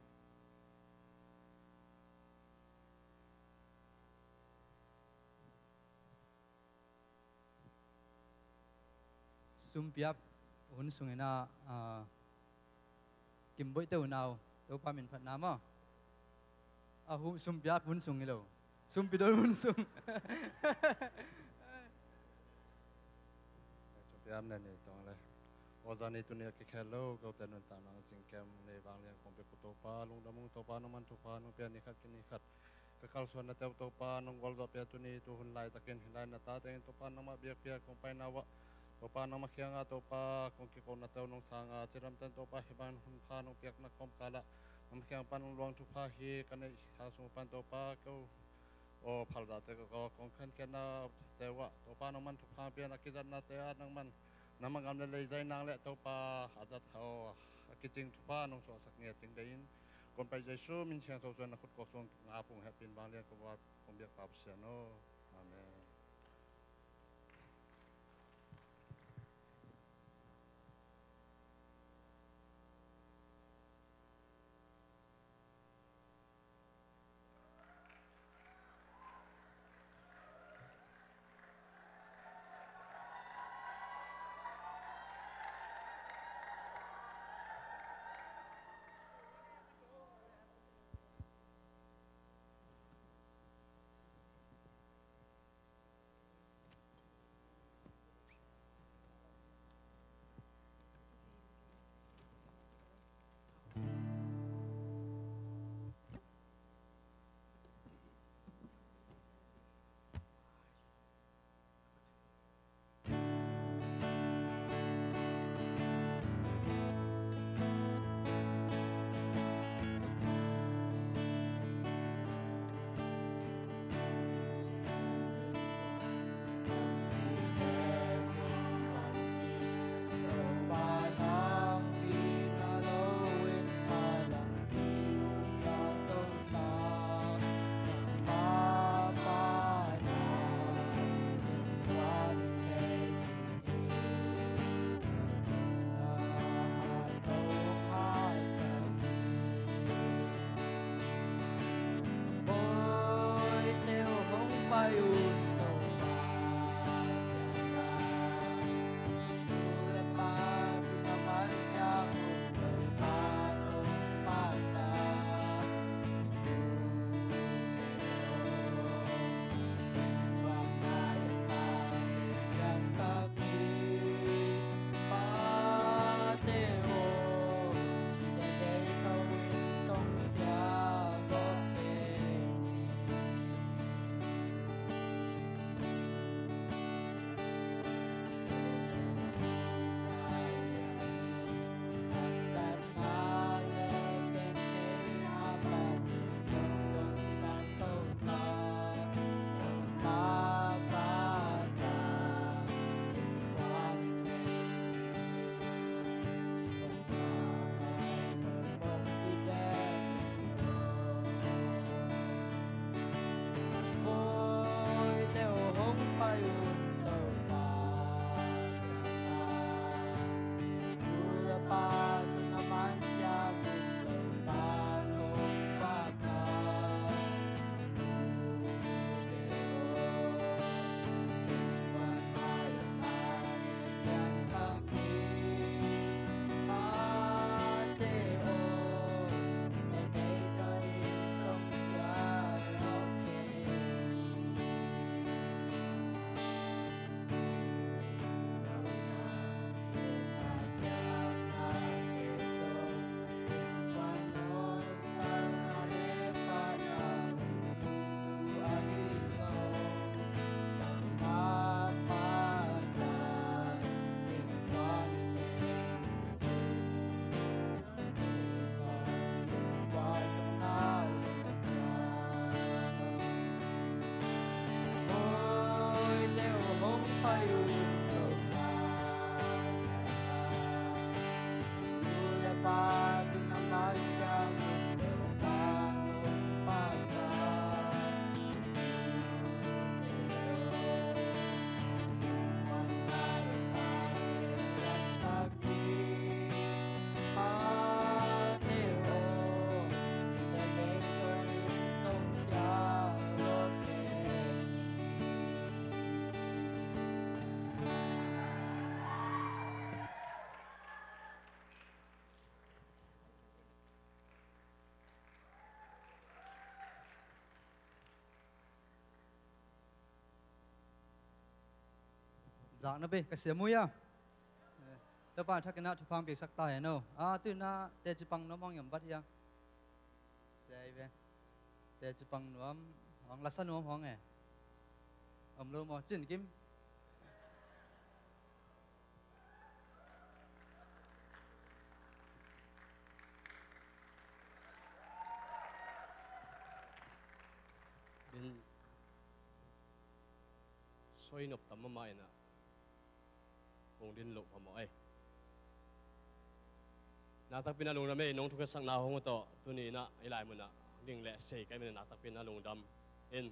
Sumpiap hun sungin a, ah, Kim Boih te unau, Topa min phatna maw? A hu, sumpiap hun sung hi lo. Sumpi dol hun sung. Sumpiap nen ni tong le. Aw zani tuni a kikhel lo, kote nuntakna hong cingkem nei vanglian kong pia ko Topa, lungdam ung Topa, nangman thupha nong pia ni khat kini khat. Ka kalsuannate uh Topa nong gualzawhpih a tuni tuhun laitakin hih lai na ta tengin Topa nangmah biakpiak kong paina uah, Topa nangmah kiangah Topa kong kikonnate uh nong sanga, cidamten Topa hih bangin hunpha nong piakna kawmkalah nangmah kiang pan luang thupha hi ka neih sang sung pan Topa keu aw phalzate ka kong khankhiatnate uah Topa nangman thupha pian a kizatnate ah nangman nangmah gam le lei zai nang le Topa a zat hau a kicing thupha nong suahsak ngiat ding deihin, kon pai Jesu min siangtho suan na khut kawk suang ngap ung, hehpih in vanglian kong biak Pa Pasian aw. Amen. Zak na bei ka sia mui a. Topa thak in ah thupha piaksak ta hen aw. A, tu in ah teci pang nuam hong hiam vat hiam? Sia hi ve. Teci pang nuam hong, lasa nuam hong e. Om lo maw Cin Kim? Din soi nop tam mahmah in ah kong din loh phamawh ei. Naktakpi in ah lungdam ei, nong thukhensak na hong uh tawh tuni in ah hih lai mun ah ding leh sei ka hih manin naktakpi in ah lungdam. In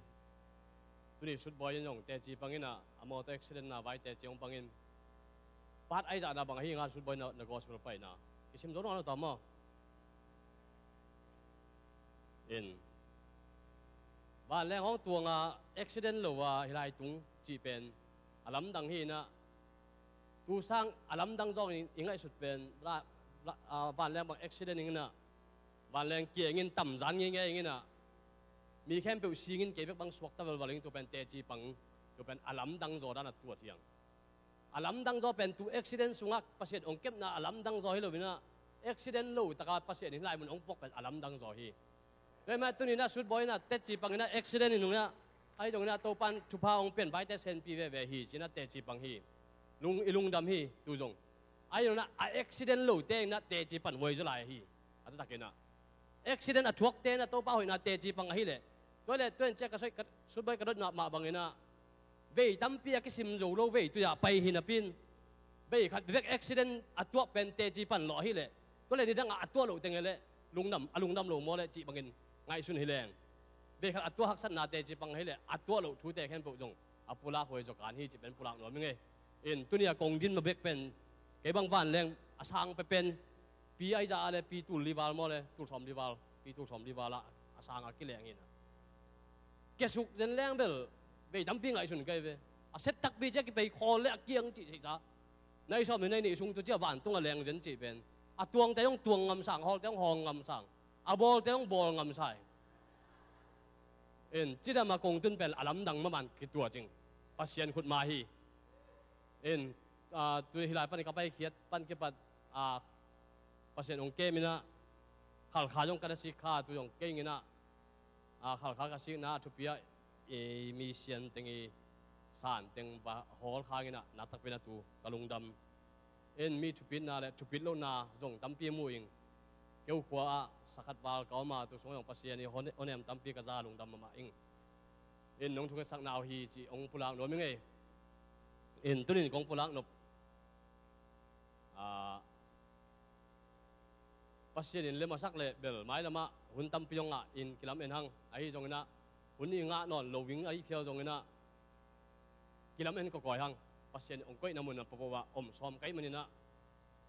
tuni Sutbawi in zong teci pang in ah, a mawtaw accident na vai teci hong pang in, part ahi zah na bang ahi nga Sutbawi na, na gospel paina kisim zo nawn lo ta maw? In vanleng hong tuang a accident lo a hih lai tung cih pen a lamdang hi in ah, tu sang a lamdang zawng in i ngaihsut pen la, la, a, vanleng bang accident in ah, vanleng kiang in tamzan ngeingei in ah, mi khempeuh sing in kei bek bang suakta velval in, tu pen teci pang, tu pen a lamdang zaw dan a tuat hiang. A lamdang zaw pen tu accident sungah Pasian hong kepna a lamdang zaw hi lo in ah, accident lo taka Pasian in hih lai mun hong puak pen a lamdang zaw hi. Tua hi mah tuni in ah Sutbawi in ah teci pang in ah accident hi nung in ah, ahi zong in ah Topa in thupha hong pian vaite senpi veve hi ci in ah teci pang hi. Lung, i lungdam hi tu zong. Ahi zong in ah a accident lote in ah teci pan huai zaw lai hi. A taktak in ah accident a thuakte in ah Topa hoihna teci pang ahih leh, tua leh tua in ciah ka soi, ka, Sutbawi ka dot mah, mah bang in ah vei tampi a kisim zo lo vei tui ah pai hi napi in, vei khat bek accident a tuak pen teci pan lawh ahih leh, tua leh nidang ah a tuah loh teng hi leh lungdam, a lungdam lo maw leh cih bangin ngaihsun hi leng, vei khat a tuah haksatna teci pang ahih leh a tuah loh thute khempeuh zong a pulak huai zaw kan hi cih pen pulak nuam ing ei. In tuni a kong din ma bek pen kei bang vanleng a sang pepen, pi ahi zah a leh pi tul li val maw leh tul sawm li val, pi tul sawm li val ah a sang a kileng in ah, kiasuk zen leng bel vei tampi ngaihsun kei ve. A set takpi ciah kipei khawl leh a kiang cih sihsa, nai sawm le nai nih sung tu ciah vantung a leng zen cih pen a tuangte hong tuang ngam sang, hawlte hong hawl ngam sang, a bawlte hong bawl ngam sa hi. In cidam a kong tun pen a lamdang mahmah in kituat ing. Pasian khut mah hi. In, a, tu hih lai pan ka paikhiat pan kipat, a, Pasian hong kem in ah, Khalkha zong ka na sik kha, tu zong kei in ah, a, Khalkha ka sikna a thupi ah i mi sian teng i san teng va hawl khang in ah naktakpi in ah tu ka lungdam. In mi thupitna leh thupit lohna zong tampi mu ing. Keu khua ah sakhat val ka om a, tu sung zong Pasian i hon-, honem tampi ka za, lungdam mahmah ing. In nong thukhensak na uh hi cih hong pulak nuam ing ei. In tuni in kong pulak nop, a, Pasian in lem a sak leh bel mailam ah hun tampi hong ngah in kilam en hang. Ahi zong in ah hun i ngah nawn lo ving ahih phial zong in ah kilam en kawkawi hang. Pasian hong koihna mun a papo ah om sawm ka hih man in ah,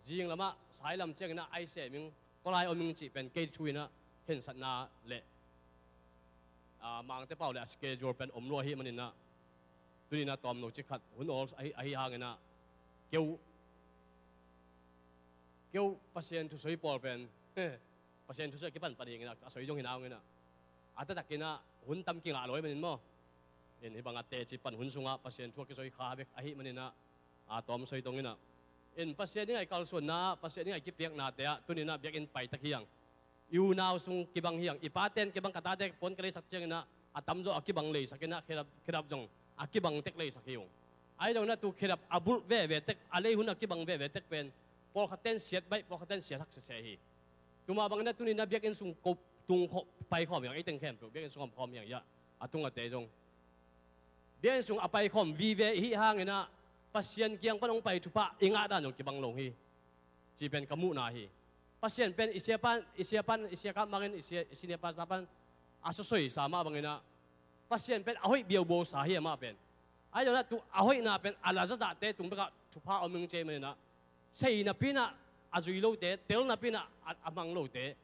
zing lam ah sai lam ciang in ah ai sem ing, kawlai om ing cih pen kei thu in ah khensatna leh, a, Mangte Pau leh a schedule pen om lua ahih man in ah, tuni in ah tawm lo cik khat hun awl ahi, ahi hang in ah, keu, keu Pasian thusoi pawl pen Pasian thusoi a kipan pan hi ing in ah, a soi zong hi na ung in ah, a taktak in ah hun tam kingah lo ahih man in maw. In hih bang a teci pan hun sung ah Pasian thu a kisoi kha bek ahih man in ah, a tawm soi tong in ah, in Pasian i ngaih kalsuanna ah, Pasian i ngaih kipiaknate ah tuni in ah biakinn pai tek hi hang. I unau sung kibang hi hang, i pate'n kibang, ka tate puan ka leisak ciang in ah a tamzaw a kibang leisak in ah, khedap, khedap zong a kibang tek leisak hi ung. Ahi zong in ah tu khedap a bulh veve tek, a lei hun a kibang veve tek pen pawlkhatte'n siat baih, pawlkhatte'n siat hak sese hi. Tu mah bang in ah tuni in ah biakinn sung ko tung khawm, pai khawm hi hang, ei teng khempeuh biakinn sung om khawm hi hang, a tung a te zong biakinn sung a pai khawm vive i hih hang in ah Pasian kiang pan hong pai thupha i ngah dan zong kibang lo hi. Cih pen ka muhna hi. Pasian pen i siapa, i siapa, i siakap mangin, i sia, i senior pastor pan a sawsoi sa mah bang in ah, Pasian pen a hoih biaubo sa hi, amah pen. Ahi zong in ah tu a hoihna pen a lazazahte tung bek ah thupha om ing ci ahih man in ah, sei napi in ah a zui lote, tel napi in ah a, a mang lote,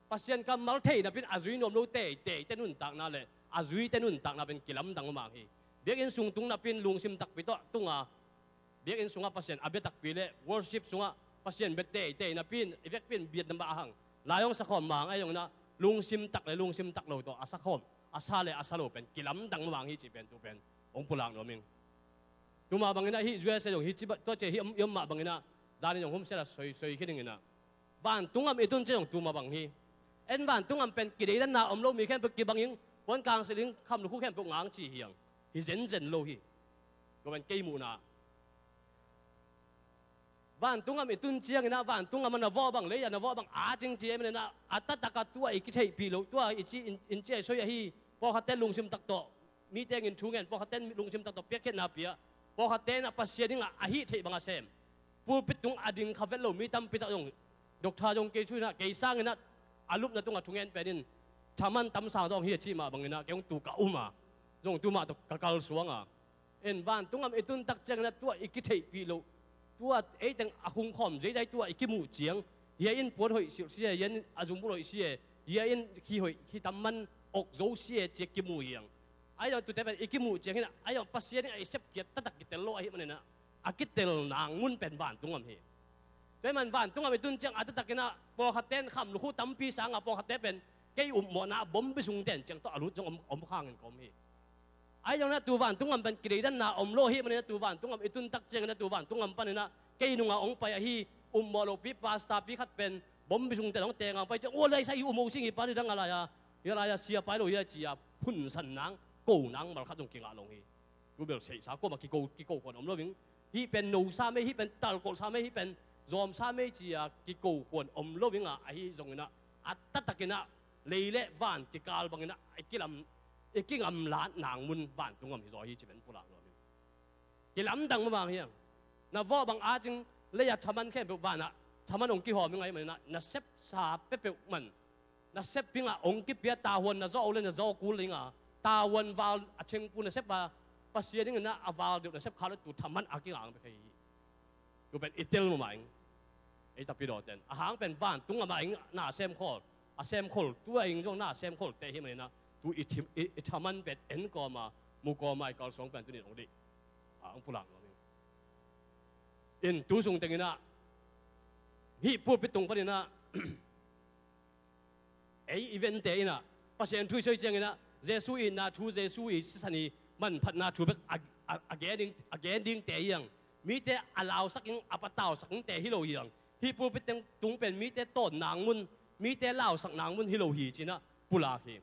Pasian kammal thei napi in a zui nuam lo teiteite nuntakna leh a zuite nuntakna pen kilamdang mahmah hi. Biakinn sung tung napi in lungsim takpi tawh tung a, biakinn sungah Pasian a bia takpi leh worship sungah Pasian bia teitei napi in, i vekpi in biatna mah hang, lai hong sakhawm mah hang, ahi zong in ah lungsim tak leh lungsim tak lo tawh a sakhawm, a sa leh a sa lo pen kilamdang mahmah hi cih pen tu pen hong pulak nuam ing. Tuma bangin ah hih U S A zong hih ci ba, tua cia hih om, i om mah bangin ah, zanin zong homsiat a soi, soi khin ing in ah. Vantung gam i tun cia zong tuma bang hi. En vantung gam pen kideidanna om lo, mi khempeuh kibang ing, puan kang silh ing, kham lukhu khempeuh ngang ci hi hang. Hi zenzen lo hi. Tua pen kei muhna. Vantung gam i tun ciangin ah, vantung gam ah na vawh bang lei ah, na vawh bang a cing ci ahih manin ah, a taktak ah tua i kitheihpih loh, tua i ci in, in ci a i soi ahi, pawlkhatte lungsim tak tawh, mite in thu ngen, pawlkhatte lungsim tak tawh piakkhiatna pia, pawlkhatte in ah Pasian in ah a hih theih bang a sem. Pulpit tung a ding kha vet lo mi tampi tak zong, doctor zong kei thu in ah, kei sangin ah, a lupna tungah thungen pen in, thaman tam sang zong hi a cih mah bangin ah, kei hong tu ka um a, zong tu mah tawh ka kalsuang a. En vantung gam i tun tak ciangin ah tua i kitheihpih loh, tua eiteng a khungkhawm zeizai tua i kimuh ciang, hia in puan hoih silh si e, hia in a zumbul hoih si e, hia in khi hoih, khi tam man ok zo si e ci a kimu hi hang. Ahi zong tute pen i kimuh ciang hi in ah, ahi zong Pasian in a i sepkhiat taktak kitel lo ahih manin ah, a kitel nang mun pen vantung gam hi. Tua ahih man vantung gam i tun ciang a taktak in ah, pawlkhatte in kham lukhu tampi sang a, pawlkhatte pen kei upmawhna ah bombi sung ten ciang tawh a lut zong om, om khang in ka om hi. Ahi zongin ah tu vantung gam pen kideidanna om lo ahih manin ah tu vantung gam i tun tak ciangin ah tu vantung gam panin ah kei nungah hong pai ahi, upmawh lopi pastor pi khat pen bombi sung ten hong teng a hong pai ciang, ua lai sa hi, um ho sing hi, pa ni dang a lai a, hi a lai a sia pai lo hi a ci a, phunsan nang, ko nang malkhat zong kingah lo hi. Tu bel seihsa kuamah kiko, kiko khuan om lo ing. Hih pen nosa mei, hih pen talkolhsa mei, hih pen zawmsa mei ci a kiko khuan om lo ing a, ahi zongin ah, a taktak in ah, lei le van kikal bangin ah, i kilam, i kingamlat nang mun vantung gam hi zaw hi ci pen pulak nuam ing. Kilamdang mahmah hi hang. Na vawh bang a cing, lei ah thaman khempeuh, van ah thaman hong kihawm ing ahih manin ah, na sepsa peuhpeuh man, na sep ing ah hong kipia, tavuan na zawh uh le na zawh kul ing a, tavuan val a thengpu na sep a, Pasian ing in ah a val deuh na sep kha lo, tu thaman a kingah bek hi hi. Tu pen i tel mahmah ing. Ei tapidawte in a hang pen vantung gam ah ing na semkhawl, a semkhawl, tua ing zong na semkhawl te hi manin ah, tu i thim, i, i thaman pen en kawm a, mu kawm a, i kalsuang pen tuni in hong deih a, hong pulak nuam ing. In tu sung tengin ah, hih pulpit tung panin ah, ei i vente in ah, Pasian thu i soi ciangin ah, Jesu itna thu, Jesu i sisan i manphatna thu bek a, a, a gen ding, a gen dingte hi hang. Mite a lausak ing, a patausak ingte hi lo hi hang. Hih pulpit teng tung pen mite tawn nang mun, mite lausak nang mun hi lo hi ci in ah pulak hi.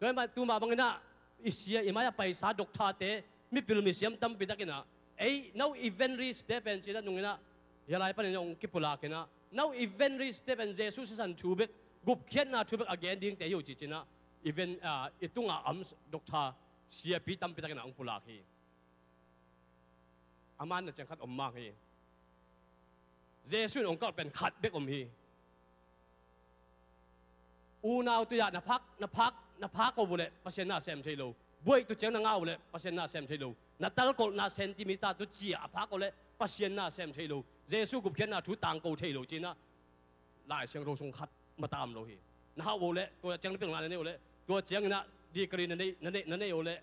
Tua ahih man tu mah bangin ah, i sia, i mai-ah paisa doctor-te, mipil misiam tampi tak in ah, ei, no evangelist-te pen ci in ah nung in ah, hia lai panin hong kipulak in ah, no evangelist-te pen Jesu sisan thu bek, gupkhiatna thu bek a gen dingte hi uh ci ci in ah, even, ah, i tungah om doctor, siapi tampi tak in ah hong pulak hi. A manna ciang khat om mang hi. Jesu in hong kalh pen khat bek om hi. Unau tui ah na phak, na phak, na phak uh leh Pasian na sem thei lo. Buaih tu ciang na ngah uh leh Pasian na sem thei lo. Na talkolhna centimeter tu ciah a phak uh leh Pasian na sem thei lo. Jesu gupkhiatna thu tangko thei lo ci in ah, Lai Siangtho sung khat mah ta om lo hi. Na hauh uh leh, tua ciang na pilna na neih uh leh, tua ciangin ah degree na neih, na neih, na neih uh leh,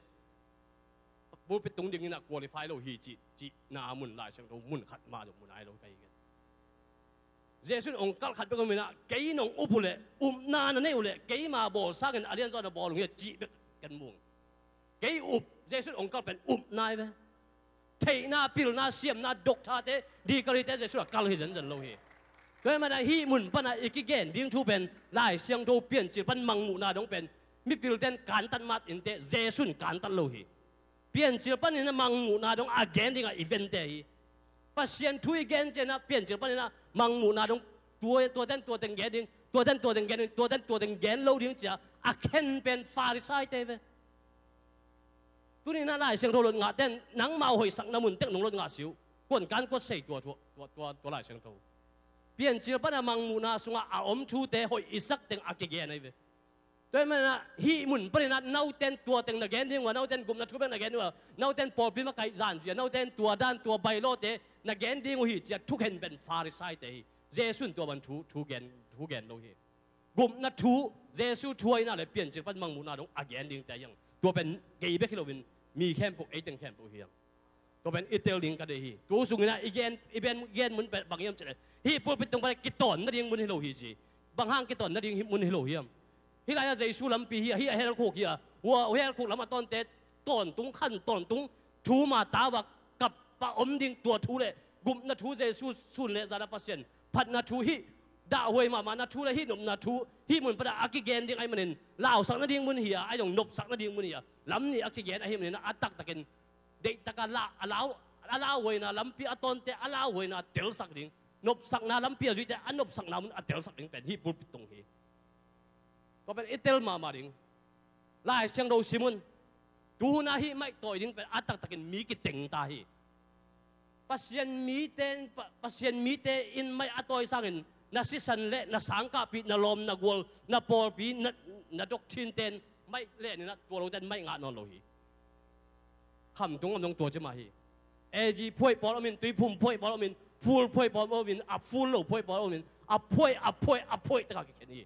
pulpit tung dingin ah qualify lo hi cih, cihna mun Lai Siangtho mun khat mah zong mu nai lo ka hi. Jesu in hong kalh khat bek om in ah, kei in hong up uh leh, upna na neih uh leh, keima bawl sangin a lianzaw na bawl uh hi a cih bek ken mu ing. Kei up, Jesu in hong kalh pen upna hi ve. Theihna, pilna, siamna, doctor-te, degree-te Jesu a kalh hi zenzen lo hi. Tua ahih man ah hih mun pan ah i kigen ding thu pen, Lai Siangtho Piancil pan mangmuhna dong pen, mipilte in kantat mat inteh, Jesu in kantat lo hi. Piancil panin ah mangmuhna dong a gen ding ah i vente hi. Pasian thu i gen ciangin ah Piancil panin ah mangmuhna dong tua, tuate in tua teng gen ding, tuate in tua teng gen ding, tuate in tua teng gen lo ding ci a, a khen pen Farisai-te hi ve. Tuni in ah Lai Siangtho lot ngahte in nangmah uh hoihsakna mun tek nong lot ngah si uh. Kuan kan kuat sei tua, tua, tua, tua, tua Lai Siangtho. Piancil pan ah mangmuhna sungah a om thute hoih i sak teng a kigen ahi ve. Tua ahih man ah hih mun panin ah note in tua teng na gen ding uh a, note in gupna thu bek na gen ding uh a, note in pawlpi makaih zanzia, note in tua dan tua bailawte na gen ding uh hi ci a thukhen pen Farisai-te hi. Jesu in tua bang thu, thu gen, thu gen lo hi. Gupna thu, Jesu thu ahihna le Piancil pan mangmuhna dong a gen dingte hi hang. Tua pen kei bek hi loin mi khempeuh, ei teng khempeuh hi hang. Tua pen i tel ding ka deih hi. Tu sungin ah i gen, i ben gen mun pen bang hiam cih leh, hih pulpit tung pan ah kitawn nading mun hi lo hi ci. Bang hang kitawn nading hi, mun hi lo hiam? Hih lai-ah Jesu lampi hi a, hih a helkhuk hi a, hua, hua helkhuk lam a tawnte tawntung, khan tawntung, thu ma tau a kap pah om ding tua thu le gupna thu Jesu sun le zana Pasian phatna thu hih dahhuai mahmahna thu le hih nopna thu hih mun panah a kigen ding ahih manin lausak nading mun hi-a ahi zong nopsak nading mun hi-a lam nih a kigen ahih manin a taktakin deihtaka la a lau a lauhuaina lampi a tawnte a lauhuaina telsak ding nopsakna lampi a zuite a nopsakna mun a telsak ding pen hih pulpit tung hi. Tua pen i tel mahmah ding. Lai Siangtho sim un. Tuhuna hih maihtawi ding pen a taktakin mi kiteng ta hi. Pasian mite in, Pa- Pasian mite in maih a tawi sangin na sisan le na sangkahpih na lawm na gual na pawlpi na, na doctrine ten maih leninah tua loten maih ngah nawn lo hi. Khamtung om dong tua ci mah hi. A G phuaih pawl omin tuiphum phuaih pawl omin ful phuaih pawl omin a ful lo phuaih pawl omin a phuaih a phuaih a phuaih taka kikhen hi.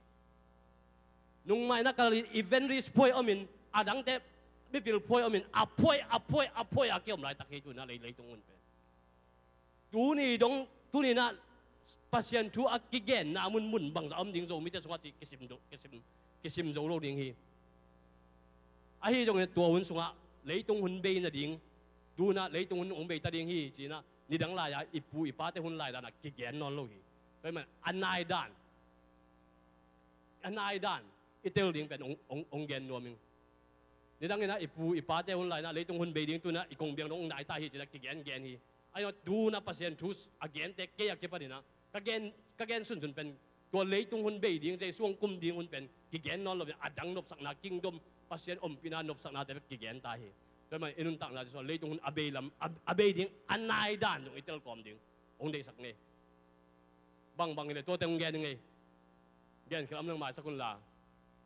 Nungmai na kal in evangelist phuai omin a dangte mipil phuai omin a phuai a phuai a phuai a kiom laitak hi tuna lei leitung hun pen. Tuni dong tuninah Pasian thu a kigenna munmun bangzah om ding Zomite sungah cih kisim, kisim, kisim zo lo ding hi. Ahi zongin tua hun sungah leitung hun bei nading tunah leitung hun hong beita ding hi cinah nidang lai-a i pu i pate hun lai danah kigen nawn lo hi. Tua hi man a nai dan a nai dan i tel ding pen ong, ong, ong gen nuam ing. Nidang inah i pu i pate hun lainah leitung hun bei ding tunah i kong biang dong ong nai ta hi cinah kigen gen hi. Ahi tunah Pasian thu a gente kei a kipaninah ka gen, ka gen sunsun pen tua leitung hun bei ding Jesu ong kum ding hun pen kigen nawn loin a dang nopsakna kingdom Pasian ompihna nopsaknate bek kigen ta hi. Tua hi man i nuntakna Jesu leitung hun a bei lam a, a bei ding a nai dan dong i telkawm ding ong deihsak ngei. Bangbang hileh tuate hong gen ing ei. Genkhelh om leng maisak unla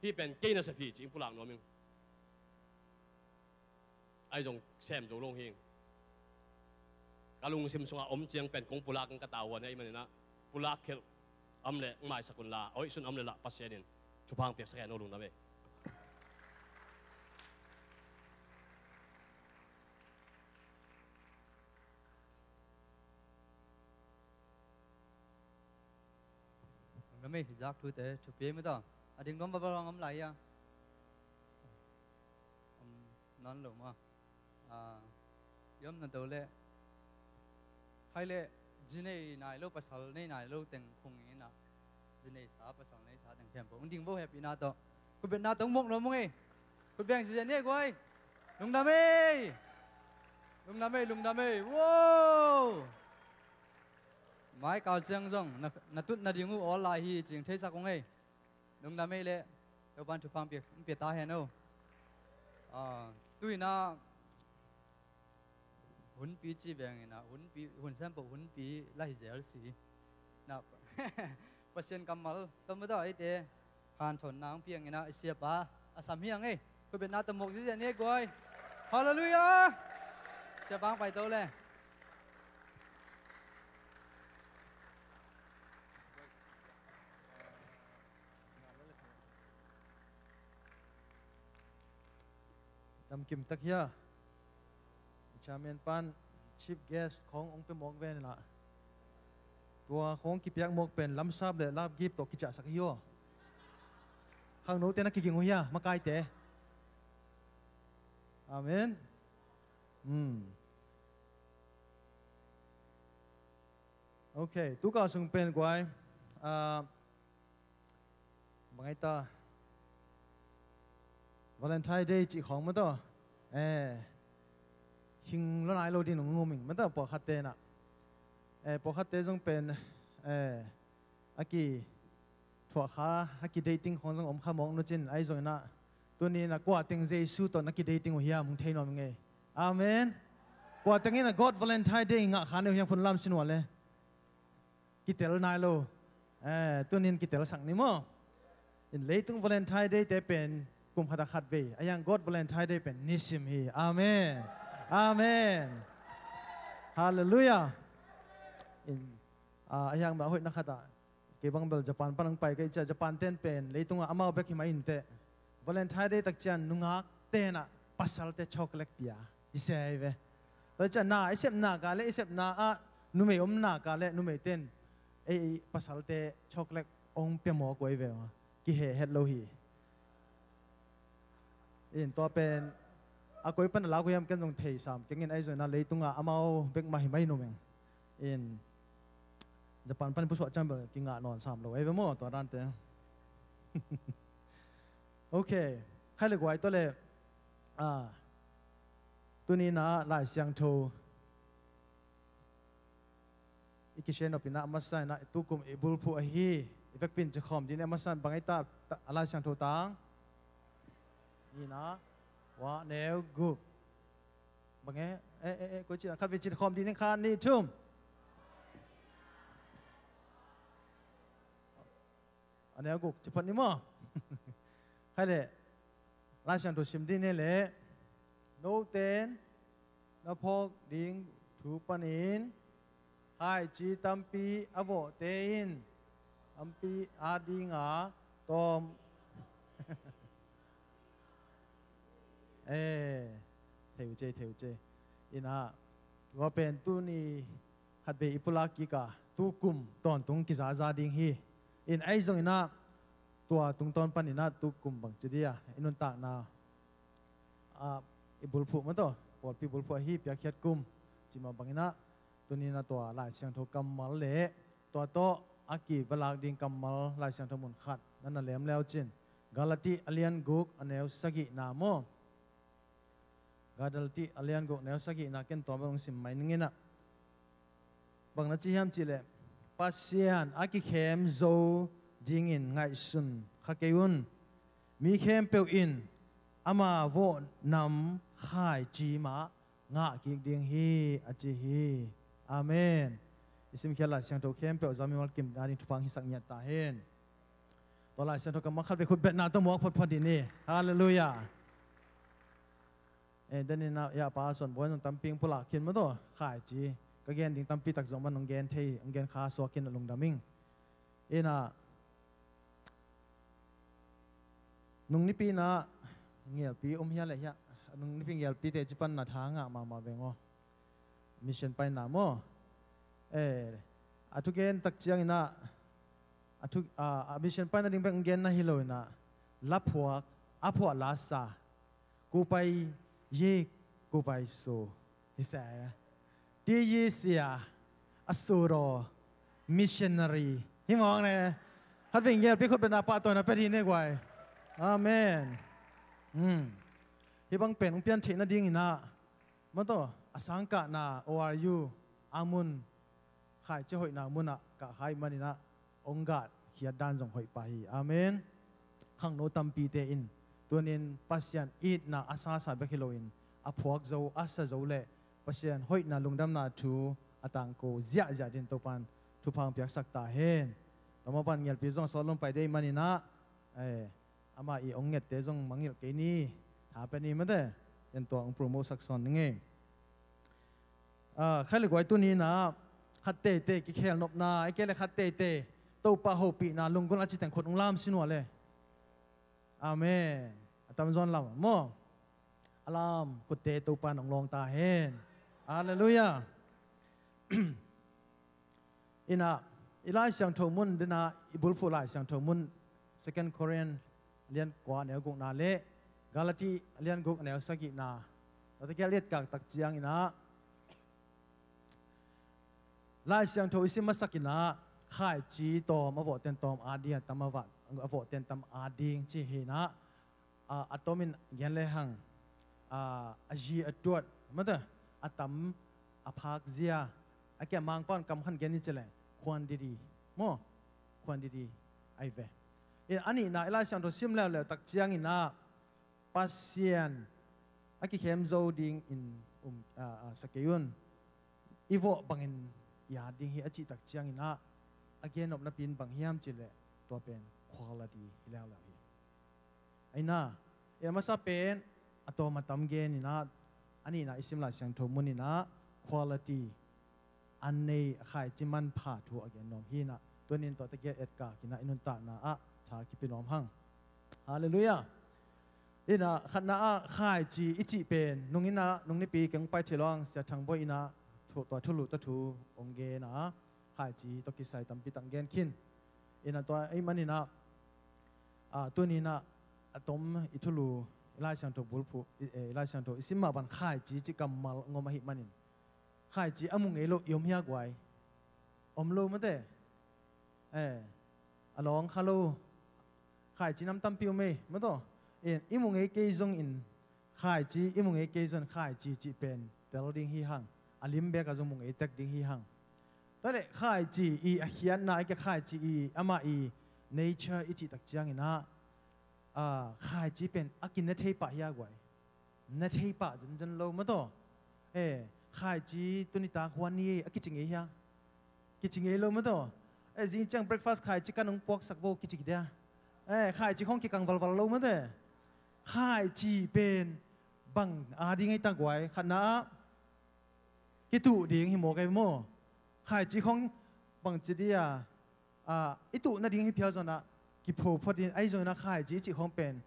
hih pen kei nasep hi ci-in pulak nuam ing. Ahi zong sem zo lo hing. Ka lungsim sungah om ciang pen kong pulak in ka tavuan ahi maninah pulak khelh om leh hong maisak unla a hoihsun om leh lah Pasian in thupha hong piaksak hen aw lungdam ei. Lungdam ei, hih zak thute thupi ei mataw. A ding nuam va va lawng om lai ia. Om nawn lo maw. A, i om na do leh khai leh zi nei nai lo pasal nei nai lo teng khung inah zi nei sa pasal nei sa teng khempeuh hong ding vo hehpihna tawh khutbetna tawh hong mawk nuam ung ei. Khutbeng ziazia ni ei guai. Lungdam ei. Lungdam ei, lungdam ei. Wow. Mai kal ciang zong na, na tut nading uh awl lai hi cing theisak ung ei. Lungdam ei leh Topan thupha hong pia, hong pia ta hen aw. Ah, tuinah hunpi ci venginah hunpi, hun sempoh hunpi la hi zel si. Na Pasian kammal tom mataw eite hanthawnna hong pianginah i siapa a sam hi ang ei. Khutbetna tawh mawk ziazia ni ei guai. Halleluiah. Siapa hong paito le. Damkim tak hia. Chairman pan chief guest khawng hong pia mawk venla tua khawng kipiak mawk pen lamsap le lapgip tawh kiciahsak hi aw. Khangnote na kiging uh hia makaite. Amen. Hmm. Ok, tu kal sung pen guai. Ah, bang ai ta Valentine Day cih khawng mataw. Eh, hing lo nai lo din hong um ing mataw pawlkhatte inah. Eh, pawlkhatte zong pen eh, a ki thuahkha a ki dating khawng zong om kha mawk nucin ahi zonginah tuni inah kua teng Jesu tawh na ki dating uh hiam hong thei nuam ing ei. Amen. Kua teng inah God Valentine Day ngah kha neu hiam phun lam sin uh a le kitel nai lo. Eh, tunin kitelsak ni maw. In leitung Valentine Day te pen kum khat a khat vei a hiang God Valentine Day pen nisim hi. Amen. Amen. Halleluiah. In ah, a hiang mah hoihna khatah kei bang bel Japan pan hong pai ka i cia Japan ten pen leitungah amau bek hi mah inteh Valentine Day tak cian nungak tenah pasalte chocolate pia i sia hi ve. Tua cian na i sepna ka le i sepna ah numei omna ka le numei ten ei pasalte chocolate hong pia mawk uh ahi ve. Kihe het lo hi. In tua pen A koi pan a lak uh hiam ken zong thei sam keng in, ahi zongin ah leitungah amau bek mah hi mai nuam ing. In Japan pan pusuah ciang bel kingah nawn sam lo ei ve maw tua dante. Ok. Khai le guai tawh le, ah, tuni in ah Lai Siangtho i kisia nop in ah a masa in ah tukum i bulphuh ahi. I vekpi in cikhawm ding in, a masa in bang ei ta, ta, a Lai Siangtho tang? Ni na, wa neu guk. Bang e? Eh, eh, eh, koi ci na, khat vei cikhawm ding in, khat, nih, thum. A neu guk ci phot ni maw? Khai le, Lai Siangtho sim ding ni le, note in na phawk ding thu panin khaici tampi a vawhte in tampi a dinga tawm. Eh, theu ce, theu ce. In ah, tua pen tuni khatvei i pulak kik a, tukum tawntung kizaza ding hi. In ahi zongin ah, tua tungtawn panin ah tukum bangci dia i nuntakna, ah, i bulphuh maw tawh, pawlpi bulphuh ahi piakkhiat kum ci mah bangin ah, tuni in ah tua Lai Siangtho kammal le tua tawh a kiva lak ding kammal Lai Siangtho mun khat na na lem le uh cin, Galati a lian guk a neu sagihna maw? Galati a lian guk neu sagihna, ken tua bang sim mai ning in ah. Bang na ci hiam cih leh, Pasian a kikhem zo dingin ngaihsun kha kei un. Mi khempeuh in ama vawh nam khaici mah ngah kik ding hi, a ci hi. Amen. I simkhiat Lai Siangtho khempeuh Zami Mal Kim a ding thupha hong hisak ngiat ta hen. Tua Lai Siangtho kammal khat vei khutbetna tawh muak photphot dih ni. Halleluiah. Eh, den in ah, ya pa Suan Bawi in zong tampi hong pulak khin maw tawh, khaici. Ka gen ding tampi tak zong man hong gen thei, hong gen kha suak khin a lungdam ing. In ah, nung nipi in ah ngialpi om hia le hia, nung nipi ngialpite ci pan na tha ngah mahmah veng aw. Mission paina maw? Eh, a thugen tak ciangin ah, a thu, a, a mission paina ding bek hong gen na hi lo in ah, la phuak, a phuah la sa, กูไปเยี่ยม กูไปสู่ hi se. ที่เอเชีย a suro missionary. Hi mawng ne. Khat vei ngialpi khutbetna pahtawina pia dih ne guai. Amen. Hmm. Hih bang pen hong pian theih nadingin ah, maw tawh, a sangkahna O R U a mun khaici hoihna munah kah kha ahih manin ah hong gah khiat dan zong hoih pah hi. Amen. Khangno tampite in tuni in Pasian itna a sasa bek hi loin a phuak zo, a sa zo le Pasian hoihna lungdamna thu a tangko ziahziah dingin Topa'n thupha hong piaksak ta hen. Tua mah bangin ngialpi zong a sawt lom pai ding ahih manin ah, eh, amah i hong ngette zong mangngilh kei ni, tha pia ni mate. Ken tua hong promote sak sawn ning ei. Ah, khai le guai, tuni in ah khat teitei kikhelnopna, ahih kei leh khat teitei Topa hopihna lunggulh a ci teng khut hong lam sin uh a le. Amen. A tamzaw in lam maw? A lam khutte Topa'n hong lawng ta hen. Halleluiah. In ah, i Lai Siangtho mun, den ah i bulphuh Lai Siangtho mun, Second Corinth a lian kua a neu gukna le Galati a lian guk a neu sagihna, tua tegel i etkak tak ciangin ah, Lai Siangtho i sim masak in ah, khaici tawm a vawhten tawm a ding, a tam a vah, a vawhten tam a ding ci hi in ah, a, a tomin gen lehang, a, a zi a tuat, mate, a tam a phak zia, a kia Mangpau in kam khat gen ni ci leh, quantity maw? Quantity ahi ve. In a nihna, i Lai Siangtho sim leuleu tak ciangin ah, Pasian a kikhem zo dingin um, a, a, sa kei un. I vawh bangin i at ding hi a cih tak ciangin ah, a gennopna pen bang hiam cih leh, tua pen quality hi leuleu hi. Ahi na, i a masa pen a tawm a tam gen in ah, a nihna i sim Lai Siangtho mun in ah quality a nei, a khaici manpha thu a gen nuam hi in ah, tuni in tua tegel etkak in ah i nuntakna ah tha kipia nuam hang. Halleluiah. In ah, khatna ah khaici i cih pen, nung in ah, nung nipi keng pai thei lo hang, Sia Thang Bawi in ah thu, tua thulu, tua thu hong gen a, khaici tawh kisai tampi tak gen khin. In ah, tua ahih manin ah, ah, tuni in ah a tom i thulu, Lai Siangtho bulphuh, i, eh, Lai Siangtho i sim mah bang khaici cih kammal ngom ahih manin, khaici a mu ngei lo i om hia guai? Om lo mate. Eh, a lawng kha lo. Khaici nam tampi om ei, mataw. Eh, i mu ngei kei zongin, khaici i mu ngei kei zongin khaici cih pen tel ding hi hang. A lim bek a zong mu ngei tek ding hi hang. Tua leh khaici i a khiatna, i ke khaici i ama i nature i cih tak ciangin ah, ah, khaici pen a kine thei pah hia guai? Na thei pah zenzen lo mataw. Eh, khaici tuni tak huan ni a kici ngei hia? Kici ngei lo mataw. Eh, zing ciang breakfast khaici kan hong puaksak vo kici ki dia. Eh, khaici khong kikang valval lo mate. Khaici pen bang a ding ei ta guai? Khatna ah kituh ding hi mawk ei maw? Khaici khong bang ci dia, ah, i tuh nading hi phial zong ah kipho phot in, ahi zongin ah khaici i cih khong pen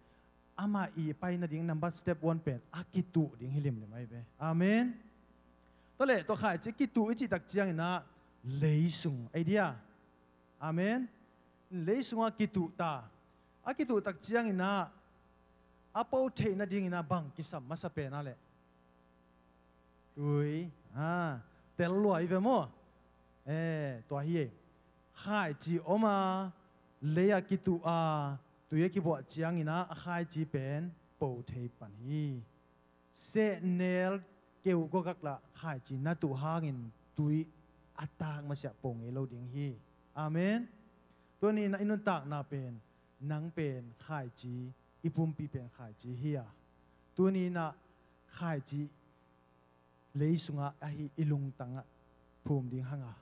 ama i pai nading number step one pen a kituh ding hi limlim ahi ve. Amen. Tua leh tua khaici kituh i cih tak ciangin ah leisung ahi dia. Amen. Leisung ah kituh ta. A kituh tak ciangin ah a po theih nadingin ah bang kisam masa pen a leh? Tui. Ah, tel lua hi ve maw? Eh, tua hi ei. Khaici om a, lei a kituh a, tui a kibuah ciangin ah a khaici pen po thei pan hi. Sehnel keu gawgak lah khaici na tuh hangin tui a tak masiah po ngei lo ding hi. Amen. Tuni in ah i nuntakna pen, nang pen khaici, i pumpi pen khaici hi a, tuni in ah khaici leisungah ahi i lungtangah phum ding hang a,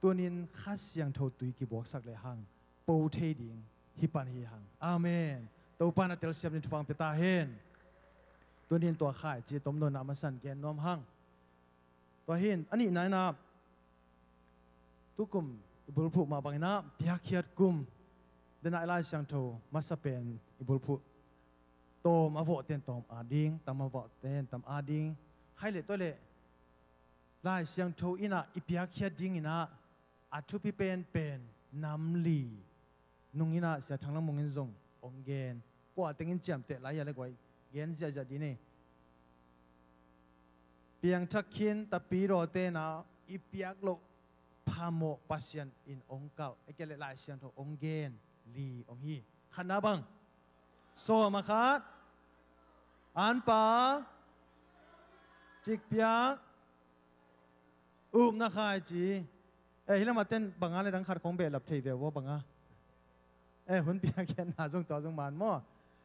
tunin Kha Siangtho tui kibuaksak le hang po thei ding hi pan hi hang. Amen. Topa na telsiam ding thupha pia ta hen. Tunin tua khaici tomno na a masa in gen nuam hang. Tua hin a nihna in ah, tukum i bulphuh mah bangin ah piakkhiat kum, den ah i Lai Siangtho masa pen i bulphuh, tawm a vawh ten tawm a ding, tam a vawh ten tam a ding. Khaih leh tua leh Lai Siangtho in ah i piakkhiat dingin ah a thupi penpen nam li nung in ah Sia Thang Lam Mung in zong hong gen. Kua teng in ciamteh lai a le guai, gen ziahziah ding hi. Piangthak khin tapidaw ten ah i piak loh phamawh Pasian in hong kalh, a ke leh Lai Siangtho hong gen li om hi. Khatna bang? Sawm a khat. Anpal. Cikpiak. Upna khaici. Eh, hi lamah ten bang a le dang khat khong behlap thei ve ua bang a. Eh, hun piakkhiatna zong tua zong man maw?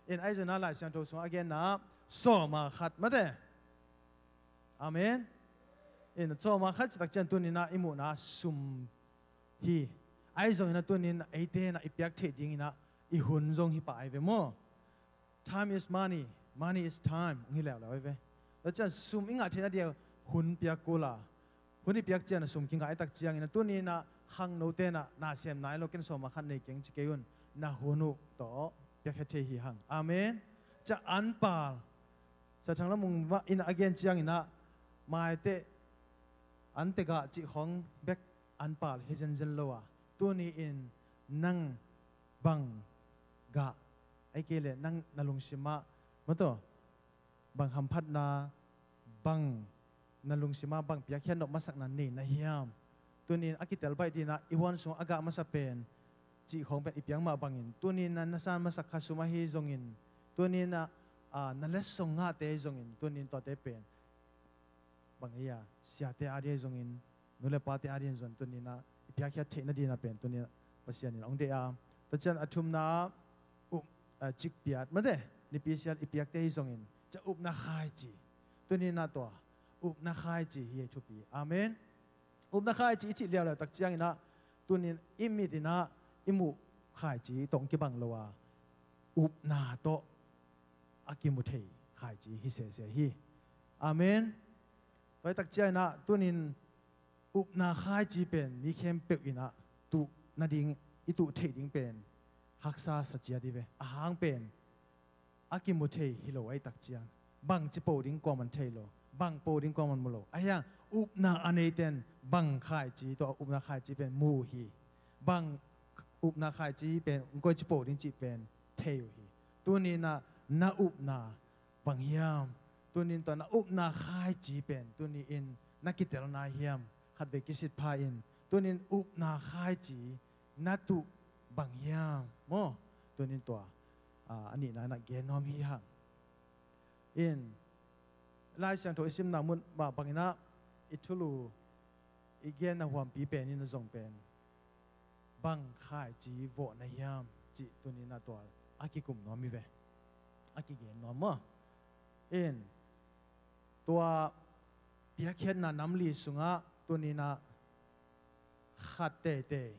In ahi zongin ah Lai Siangtho sungah a genna sawm a khat mate. Amen. In sawm a khat cih tak ciang tunin ah i muhna sum hi. Ahi zongin ah tunin eite in ah i piak theih dingin ah i hun zong hi pah ahi ve maw? Time is money, money is time. Hong hi leuleu ahi ve. Tua ciang sum i ngah theihna dia hun piak kul a, hun i piak ciang a sum kingah i tak ciangin ah tunin ah khangnote in ah na sem nai lo, ken sawm a khat nei keng ci kei un, na hun uh tawh piakkhiat thei hi hang. Amen. Cia anpal. Sia Thang Lam Mung in ah a gen ciangin ah maiteh, anteh gah cih khong bek anpal hi zenzen lo a, tuni in nang bang gah, ahih kei leh nang na lungsimah, mataw, bang hamphatna, bang na lungsimah bang piakkhiat nop masakna nei na hiam? Tunin a kitel baih dingin ah i huan sungah a gah masa pen cih khong pen i piak mah bangin, tunin ah na san masak kha sum ahi zongin, tunin ah, ah, na letsong ngahte ahi zongin, tunin tuate pen bang ei a, siate a ding ahi zongin, nu le pate a dingin zong tunin ah i piakkhiat theihna dingin ah pen tunin ah Pasian in hong deih a. Tua ciang a thumna, up, ah, cikpiat mate, nipi sial i piakte ahi zongin, cia upna khaici. Tunin ah tua upna khaici hi a thupi. Amen. Upna khaici i cih leuleu tak ciangin ah tunin i mit in ah i muh khaici tawh hong kibang lo a, upna tawh a kimu thei khaici hi sese hi. Amen. Tua hi tak ciangin ah tunin upna khaici pen mi khempeuh in ah tuh nading, i tuh theih ding pen haksa sa ciat hi ve. A hang pen a kimu thei hi lo ahih tak ciang, bangci po ding kuaman thei lo, bang po ding kuaman mu lo. Ahi hang upna a neite in bang khaici, tua upna khaici pen mu uh hi. Bang upna khaici pen, koici po ding cih pen thei uh hi. Tunin ah na upna, Bang hiam? Tunin tua na upna khaici pen tuni-in na kitel nai hiam? Khatvei kisit pha in, tunin upna khaici na tuh bang hiam maw? Tunin tua a nihna in ah gen nuam hi hang. In Lai Siangtho i simna mun mah bangin ah i thulu i genna huampi pen in a zong pen bang khaici vawh na hiam cih tunin ah tua a kikum nuam hi ve. A kigen nuam maw? In tua piakkhiatna nam li sungah tunin ah khat teitei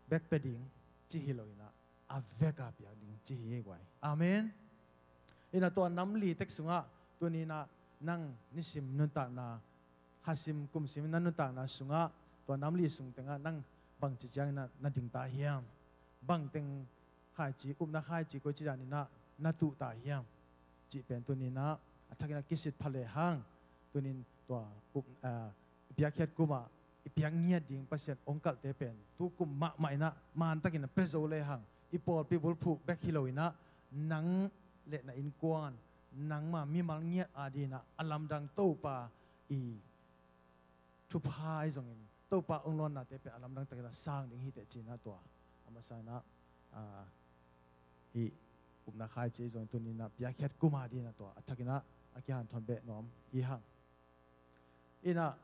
bek pia ding ci hi lo in ah a vek a piak ding ci hi guai. Amen. In ah tua nam li tek sungah tunin ah nang nisim nuntakna, khasim kumsim na nuntakna sungah tua nam li sung tengah nang bangci ciangin ah na ding ta hiam? Bangteng khaici, upna khaici koici danin ah na tuh ta hiam? Cih pen tunin ah a thakin ah kisit pha lehang tunin tua up, ah, i piakkhiat kum ah i piak ngiat ding Pasian ong kalhte pen tu kum mahmah in ah mantakin ah pia zo lehang i pawlpi bulphuh bek hi lo in ah nang le na innkuan, nangma mimal ngiat adingin ah a lamdang Topa i thupha ahi zongin Topa ong lawnnate pen a lamdang takin ah sang ding hi teh ci-in ah tua a masa in ah, ah, hih upna khaici ahi zongin tunin ah piakkhiat kum adingin ah tua a thakin ah a kihanthawn beh nuam hi hang. In ah,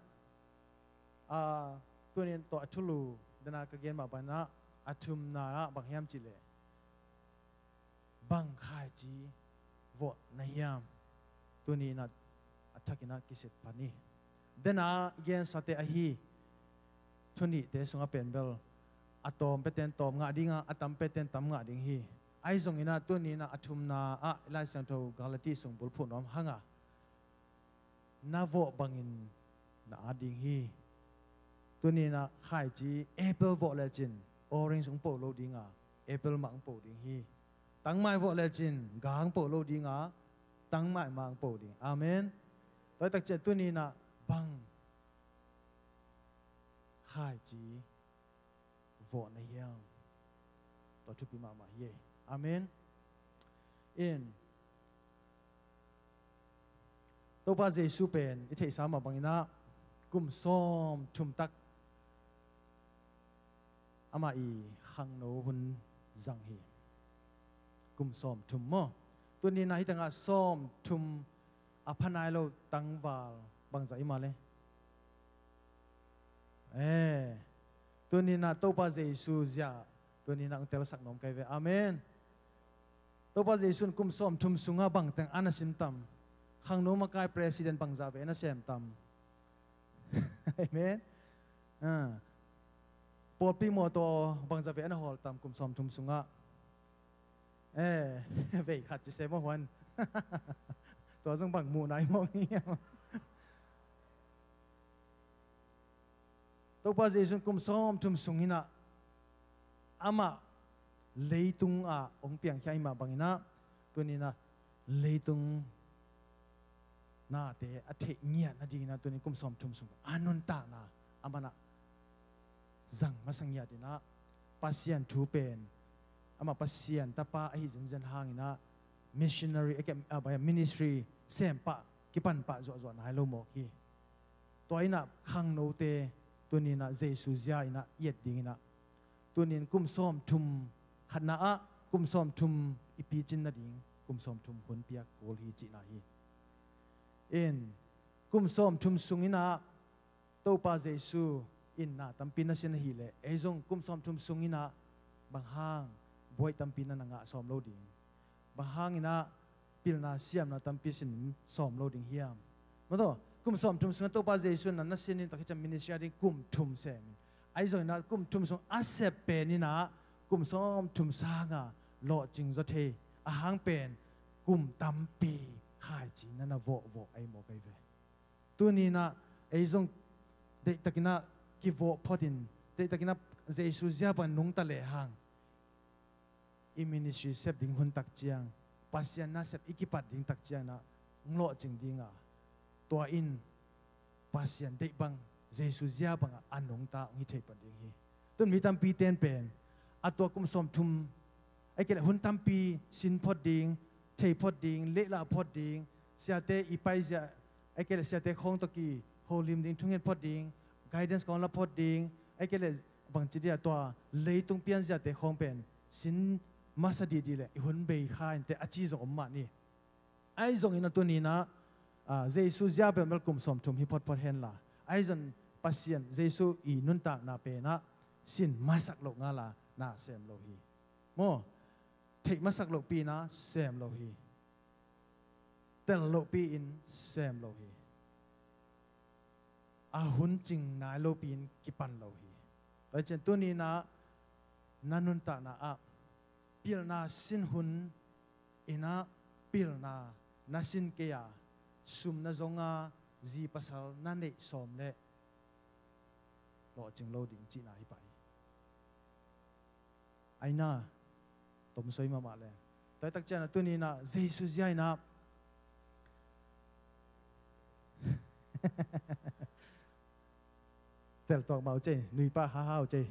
ah, tunin tua a thulu dena ka gen mah bangin ah a thumna ah bang hiam cih leh bang khaici vawh na hiam? Tunin ah a thakin ah kisit pha ni. Dena i gensate ahi thunihte sungah pen bel a tawm peten tawm ngah ding a, a tam peten tam ngah ding hi. Ahi zongin ah tunin ah a thumna ah Lai Siangtho Galati sung bulphuh nuam hang a na vawh bangin na at ding hi. Tunin ah khaici apple vawh lecin orange ong po lo ding a, apple mah ong po ding hi. Tangmai vawh lecin ga ong po lo ding a, tangmai mah ong po ding. Amen. Tua hi tak ciang tunin ah bang khaici vawh na hiam? Tua thupi mahmah hi. Amen. In Topa Jesu pen i theihsa mah bangin ah kum sawm thum tak amah i khangno hun zang hi. Kum sawm thum maw? Tunin ah hi tangah sawm thum a pha nai lo tangval bangzah i mah le? Eh, tunin ah Topa Jesu zia tunin ah ong telsak nuam kai ve. Amen. Topa Jesu in kum sawm thum sungah bangteng a na sim tam? Khangno makai president bangzah ve na sem tam? Amen. Ah. Pawlpi mawtaw bangzah ve na hawl tam kum sawm thum sungah? Eh, vei khat ci se maw huan. Tua zong bang muhna i mawk hiam? Topa Jesu in kum sawm thum sungin ah amah leitung ah ong piangkhia hi mah bangin ah tunin ah leitung nate a theih ngiat nadingin ah tunin kum sawm thum sung a nuntakna amah in ah zang masa ngiat in ah Pasian thu pen amah Pasian tapa ahi zenzen hangin ah missionary, eh, ah, ministry sem pah kipan pah zuahzuah nai lo mawk hi. Tua in ah khangnote tunin ah Jesu zia in ah i et dingin ah tunin kum sawm thum khatna ah kum sawm thum i picin nading kum sawm thum hun piak kul hi cihna hi. In kum sawm thum sungin ah Topa Jesu in na tampi na sin ahih leh ei zong kum sawm thum sungin ah bang hang buai tampi na na ngah sawm lo ding? Bang hangin ah pilna siamna tampi sin sawm lo ding hiam? Maw taw, kum sawm thum sungah Topa Jesu in na na sin in tua khit ciang ministry a ding kum thum sem in, ahi zongin ah kum thum sung a sep pen in ah kum sawm thum sanga lawhcing zaw thei a hang pen kum tampi khaici na na vawhvawh ahi mawk ahi ve. Tunin ah ei zong deihtakin ah kivawh phot in, deihtakin ah Jesu zia bang nungta lehang i ministry sep ding hun tak ciang, Pasian nasep i kipat ding tak ciang ah hong lawhcing ding a, tua in Pasian deih bang, Jesu zia bangah a nungta hong hi thei pan ding hi. Tun mi tampi ten pen a tua kum sawm thum, ahih kei leh hun tampi sin phot ding, thei phot ding, lehlah phot ding, siate i paizia, ahih kei leh siate khawng tawh kiholim ding, thungen phot ding, guidance khawng la phot ding, ahih kei leh bangci dia tua leitung pianziate khawng pen sin masa dihdih leh i hun bei kha inteh a ci zong om mah ni. Ahi zongin a tuni-in ah, ah, Jesu zia pen bel kum sawmthum hi photphot henla, ahi zong Pasian Jesu i nuntakna pen ah sin masak loh ngal a na sem lo hi. Maw, theih masak lohpi-in ah sem lo hi. Tel lohpi-in sem lo hi. A hun cing nai lopi-in kipan lo hi. Tua hi ciang tuni-in ah na nuntakna ah pilna sin hun in ah pilna na sin kei a, sum na zong a, zi pasal na neih sawm leh lawhcing lo ding cihna hi pah hi. Aina, tomsoi mahmah le. Tua hi tak ciang a tuni-in ah Jesu zia-in ah teltuak mah uh cei, nuipa haha uh cei.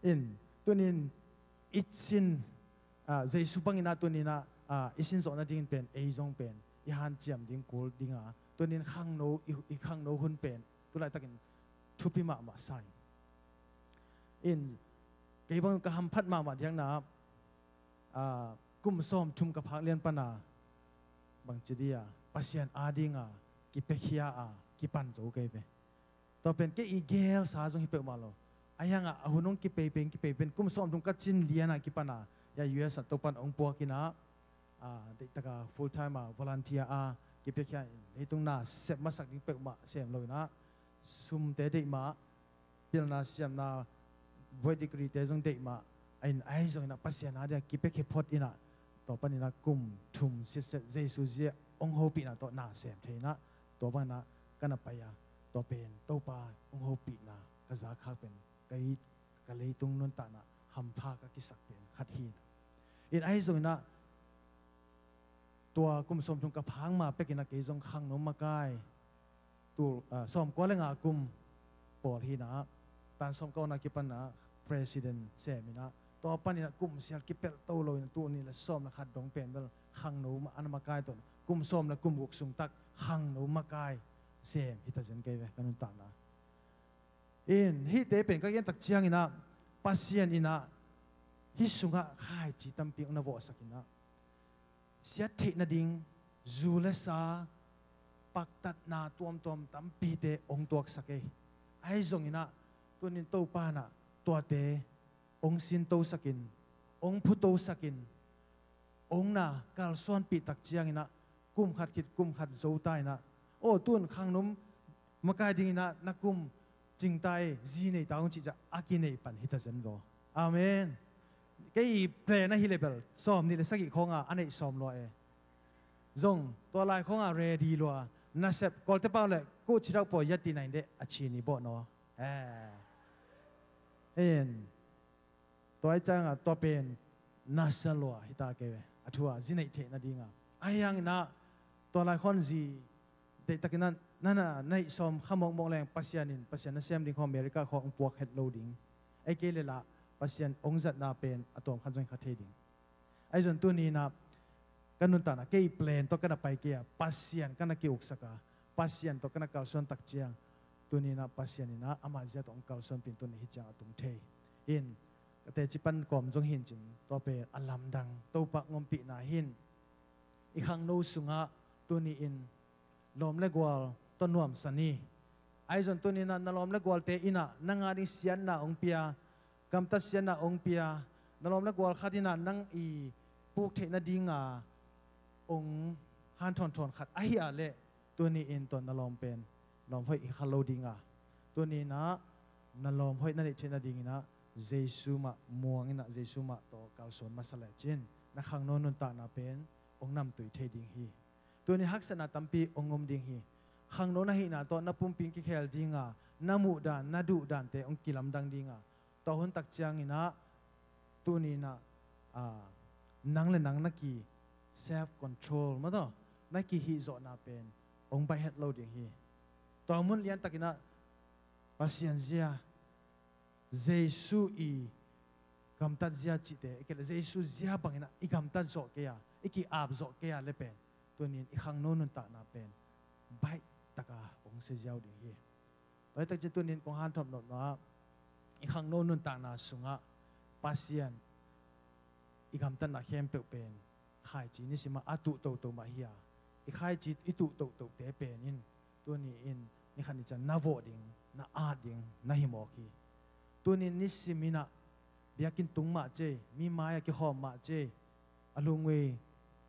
In, tuni-in i sin, ah, Jesu bangin ah tuni-in ah, ah, i sin zawh nading pen, ei zong pen i hanciam ding, kul ding a, tuni-in khangno, i, i khangno hun pen tu laitakin thupi mahmah sa hi. In, kei bang ka hamphat mahmah diakna, ah, kum sawmthum ka phak lian pan a, bangci dia, Pasian ading a kipiakhia a kipan zo kei ve. Tua pen kei i gelsa zong hi peuhmah lo. Ahi hang a, a hun hong kipei pen, kipei pen kum sawmthum ka cin lian a kipan a, ya U S ah Topa'n hong puak in ah, ah, deihtak a full time a volunteer a kipiakhia in, leitung na sep masak ding peuhmah sem lo in ah, sumte deih mah, pilna siamna, buai degree te zong deih mah, a in ahi zongin ah Pasian adia kipiakhia phot in ah, tua panin ah kum thum sitset Jesu zia hong hopihna tawh na sem thei in ah, tua panin ah ka na pai a, tua pen Topa hong hopihna ka za khak pen, ka it, ka leitung nuntakna hampha ka kisak pen khat hi in ah. In ahi zongin ah, tua kum sawmthum ka phak ma pekin ah kei zong khangno makai tul, ah, sawmkua le nga kum pawl hi in ah, tan sawm ka on a kipan ah president sem in ah, tua panin ah kum sial kipelh to lo in ah, tul nih le sawm le khat dong pen bel khangno ma-, an makai tawh, kum sawm le kum guk sung tak khangno makai sem hi ta zen kei ve ka nuntakna. In, hihte pen ka gen tak ciangin ah, Pasian in ah hih sungah khaici tampi hong na vawhsak in ah, siat theih nading zu le sa paktatna tuamtuam tampite hong tuaksak ei. Ahi zongin ah, tuni-in Topa'n ah tuate hong sintosak in, hong phutosak in, hong na kalsuanpih tak ciangin ah, kum khat khit kum khat zo ta in ah, aw, tu-in khangno makai dingin ah na kum cing ta ei, zi nei ta ung cih ciang a kineih pan hi ta zen lua. Amen. Kei i plan ahi leh bel sawmnih le sagih khawng a a neih sawm lua e. Zong tua lai khawng a ready lua. Nasep Kawlte pau le kuh cidauh pawi yati nain deh a ci ni bawh naw. Eh. In. Tua ahih ciangin tua pen nasa lua hi ta kei ve. A thu a zi neih theih nading a. Ahi hangin ah tua lai khawng zi deihtakin ah na, na neih sawm kha mawkmawk leng Pasian in, Pasian nasem ding khawng America khawng hong puak het lo ding. Ahih kei leh lah Pasian hong zatna pen a tawmkhat zong hi kha thei ding. Ahi zong tuni-in ah ka nuntakna, kei plan tawh ka na pai kei a, Pasian ka na ki-uksak a, Pasian tawh ka na kalsuan tak ciang, tuni-in ah Pasian in ah ama zia tawh hong kalsuanpih in tuni hih ciang a tung thei. In, ka teci pan kawm zong hi in cin, tua pen a lamdang, Topa hong ompihna hi in. I khangno sungah tuni-in lawm le gual tawh nuamsa ni. Ahi zong tuni-in ah na lawm le gualte in ah nang a ding siatna hong pia, gamtat siatna hong pia, na lawm le gual khat in ah nang i puk theih nading a hong hanthawn thawn khat ahi a leh, tuni-in tua na lawm pen lawm hoih hi kha lo ding a, tuni-in ah na lawm hoih na neih theih nadingin ah Jesu mah muang in ah Jesu mah tawh kalsuan masa lecin na khangno nuntakna pen hong namtui thei ding hi. Tuni haksatna tampi hong om ding hi. Khangno na hihna tawh na pumpi hong kikhel ding a, na muhdan, na duhdante hong kilamdang ding a, tua hun tak ciangin ah tuni-in ah, ah, nang le nang na ki self control maw taw, na kihihzawhna pen hong baih het lo ding hi. Tua mun liantakin ah Pasian zia, Jesu i gamtat zia cihte, i kei leh Jesu zia bangin ah i gamtat zawh kei a, i ki-ap zawh kei a le pen, tunin i khangno nuntakna pen baih taka hong sia ziau ding hi. Tua hi takciang tunin kong hanthawm nopna ah, i khangno nuntakna sungah Pasian i gamtatna khempeuh pen khaici nisimah a tuh toto mah hi a, i khaici i tuh totote pen in tuni in ni khat ni ciang na vawh ding, na at ding na hi mawk hi. Tunin nisim inah biakinn tung mah cei, mi mai-ah kikhawm mah cei, a lungui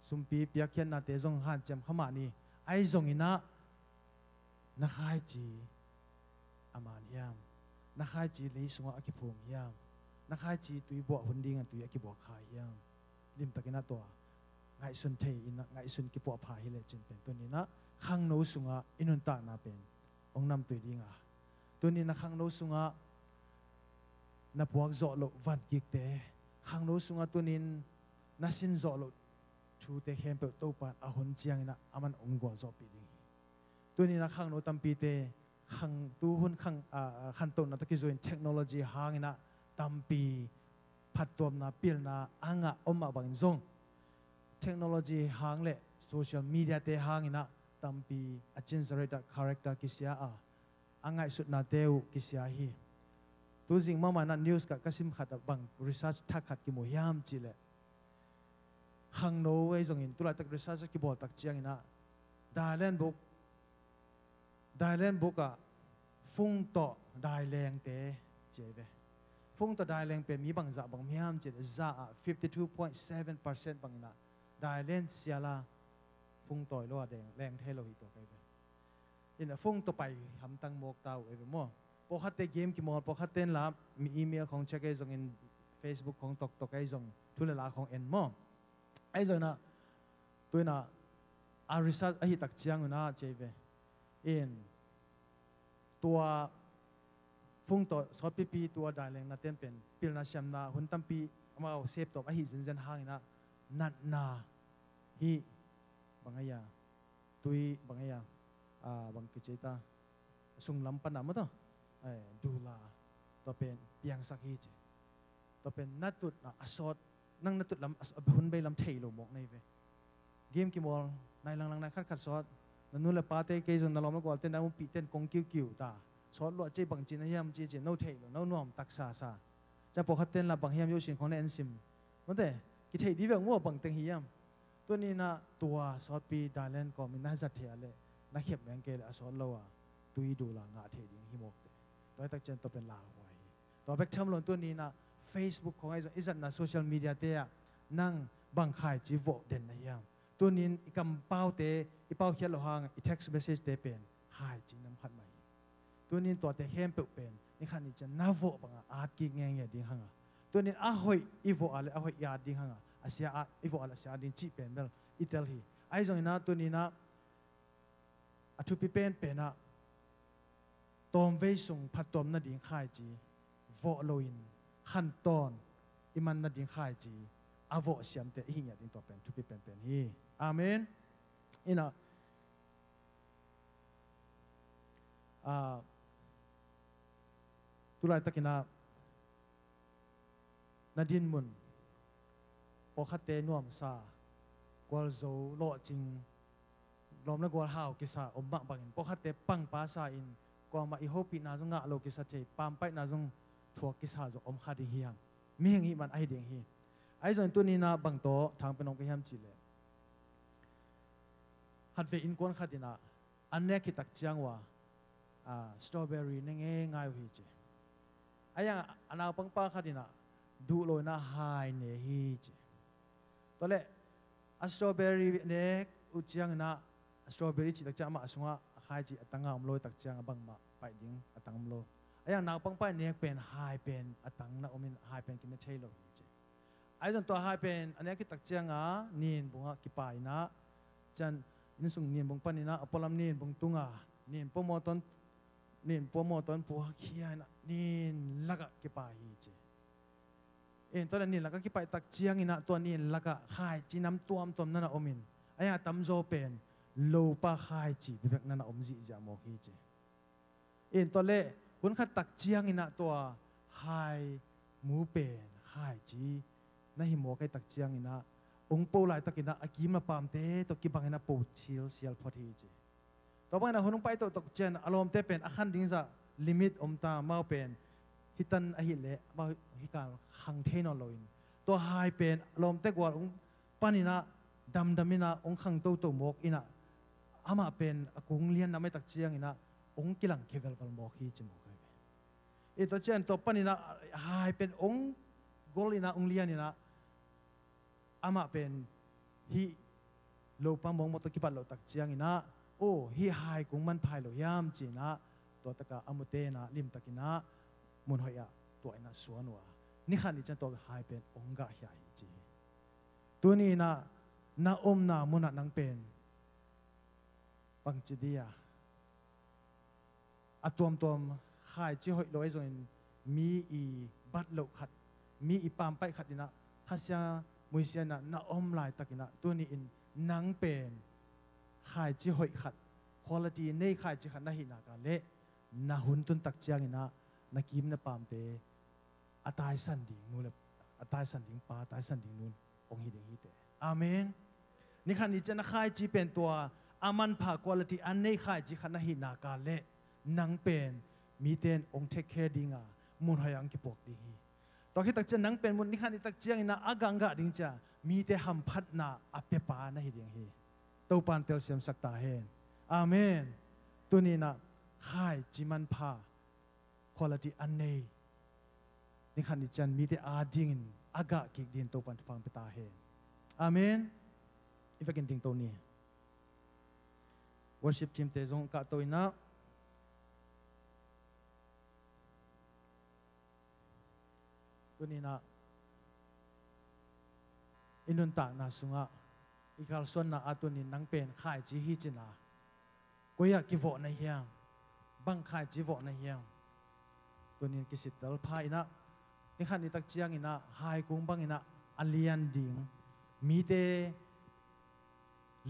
sumpi piakkhiatnate zong hanciam kha mah ni. Ahi zonginah na khaici a man hiam? Na khaici lei sungah a kiphum hiam? Na khaici tuibuah hun dingah tui a kibuak kha hiam? Limtakinah tua ngaihsun thei inah ngaihsun kipuahpha hi lecin pen tuninah khangno sungah i nuntakna pen hong namtui dinga, tuninah khangno sungah na puak zawh loh vankikte, khangno sungah tunin na sin zawh loh thute khempeuh Topa in a hun cianginah aman hong gualzawhpih ding hi. Tuninah khangno tampite khang, tuhun khang, a, a, khantohna tawh kizuin technology hanginah tampi phattuamna, pilna a ngah om mah bangin zong technology hang le social media-te hanginah tampi a cinzarit ah character kisia a, a ngaihsutnate uh kisia hi. Tuzing mahmah inah news ka, ka sim khat ah bang research thak khat kimu hiam cihleh, khangno ei zongin tulaitak research a kibawl tak cianginah dailen buk, dailen buk ah fung tawh dailengte ci ei ve. Fung tawh daileng pen mi bangzah bang hiam cihleh, zah ah fifty two point seven percent banginah dailen siala fung tawi lo a deng, leng thei lo hi tua kei ve. Inah fung tawh pai hamtang mawk ta uh ei ve maw. Pawlkhatte game kimawl, pawlkhatte in la mi email khong check ei zongin, Facebook khong toktok ei zong, thu le la khong en maw. Ei zonginah tuinah a research ahi tak ciangunah ci ei ve. In tua fung tawh sawtpipi tua dailengna ten pen pilna siamna hun tampi amau septawm ahi zenzen hanginah natna hi, bang ei a, tui bang ei a, a, bang kici ta, sunglam pana maw tawh, eh, dula, tua pen piangsak hi ci. Tua pen na tut a, a sawt, nang na tut lam a, a hun bei lam thei lo mawk na hi ve. Game kimawl, nai langlang nai khatkhat sawt, na nu le pate kei zong na lawm le gualte na umpihte in kong kiukiu ta, sawt luah cei bangci na hiam ci ci no thei lo, no nuam taksa sa. Ciang pawlkhatte in la bang hiam yosin khong na en sim. Mate, kitheih dih veng maw bangteng hi hiam. Tuninah tua sawtpi dailen kawmin na zat thei a leh na khep meng kei leh a sawt lo a tui dula ngah thei ding hi mawkte. Tua hi tak ciang tua pen lauhuai hi. Tua bek tham loin tuninah Facebook khong ahi zong i zatna social media-te ah nang bang khaici vawh den na hiam? Tunin i kampaute i paukhiat loh hangah i text message-te pen khaici nam khat mah hi. Tunin tuate khempeuh pen ni khat ni ciang na vawh bangah at kik ngenge ding hanga, tunin a hoih i vawh a le a hoih i at ding hanga, a sia at i vawh a le a sia at ding cih pen bel i tel hi. Ahi zonginah tuninah a thupi penpenah tawmvei sung phattuam nading khaici vawh loin khantawn i man nading khaici a vawh siamte i hi ngiat ding tua pen thupi penpen hi. Amen. Inah, ah, tulaitakinah na dinmun pawlkhatte nuamsa, gualzo, lawhcing, lawm le gual hau kisa om mah bangin pawlkhatte pangpa sa-in kuamah i hopihna zong ngah lo kisa thei, pampaihna zong thuak kisa zong om kha ding hi hang. Mihing hih man ahi ding hi. Ahi zongin tuninah bang tawh thangpen om ka hiam cihleh, khatvei innkuan khatinah an nek khit tak ciang uh a, a, strawberry ne ngeingai uh hi ci. A yang a naupangpa khatinah duh loinah hai ne hi ci. Tualeh a strawberry nek uh cianginah a strawberry cih tak ciang amah a sungah a khaici a tanga om lo tak ciang a bangmah paih ding a tang om lo. A yang naupangpa i nek pen hai pen a tang na omin hai pen kine thei lo hi ci. Ahi zong tua hai pen a nek khit tak cianga ninbungah kipai inah, cian innsung ninbung paninah a pualam ninbung tunga nin puamaw tawn, nin puamaw tawn puakhia inah nin lakah kipai hi ci. In tuale nin lakah kipaih tak cianginah tua nin lakah khaici nam tuamtuam nana omin, a yang a tamzaw pen lopa khaici bibek nana om zihziah mawk hi ci. In tualeh hun khat tak cianginah tua hai mu pen khaici na hi mawk ahi tak cianginah hong po laitakin ah a kim a paamte tawh kibangin ah po silsial phot hi ci. Tua bangin ah hun hong pai tohtoh ciang a lawmte pen a khan ding zah limit om ta, amau pen hih tan ahih leh amau hih kal khang thei nawn loin, tua hai pen a lawmte gual hong panin ah damdamin ah hong khang toto mawk in ah amah pen a kung lian na maitak ciangin ah hong kilang khe velval mawk hi ci mawk hi. Tua ciang tua panin ah hai pen hong gol in ah hong lian in ah amah pen hih lopa mawngmawng tawh kibat loh tak ciangin ah, "Oh, hih hai kung manpha hi lo hiam?" ci-in ah tua takah a mute in ah limtakin ah mun hoih ah tuah in ah suan uh a, ni khat ni ciang tua hai pen hong gah khia hi ci hi. Tuni in ah na omna munah nang pen bangci dia, a tuamtuam khaici hoih lo ahi zongin mi i bat loh khat, mi i pampaih khat in ah Kha Siang muisian in ah na om laitakin ah tuni-in nang pen khaici hoih khat, quality nei khaici khat na hih nak leh na hun tun tak ciangin ah na kim na paamte a taisan ding nu le a taisan ding pa, a taisan ding nu hong hi ding hi teh. Amen. Ni khat ni ciang na khaici pen tua a manpha quality a nei khaici khat na hih nak leh nang pen mite in hong take care ding a, mun hoih ah hong kipuak ding hi. Tua khit tak ciang nang pen mun ni khat ni tak ciangin ah a gah hong gah ding ciang mite hamphatna a piapa na hi ding hi. Topa in telsiamsak ta hen. Amen. Tuni in ah khaici manpha quality a nei, ni khat ni ciang mite adingin a gah kik dingin Topa in thupha hong pia ta hen. Amen. I vekin dingto ni. Worship team te zong kahto in ah, tuni in ah i nuntakna sungah i kalsuanna ah tuni-in nang pen khaici hi ci-in ah koi ah kivawh na hiam? Bang khaici vawh na hiam? Tuni-in kisittel pha in ah, ni khat ni tak ciangin ah hai kung bangin ah a lian ding, mite,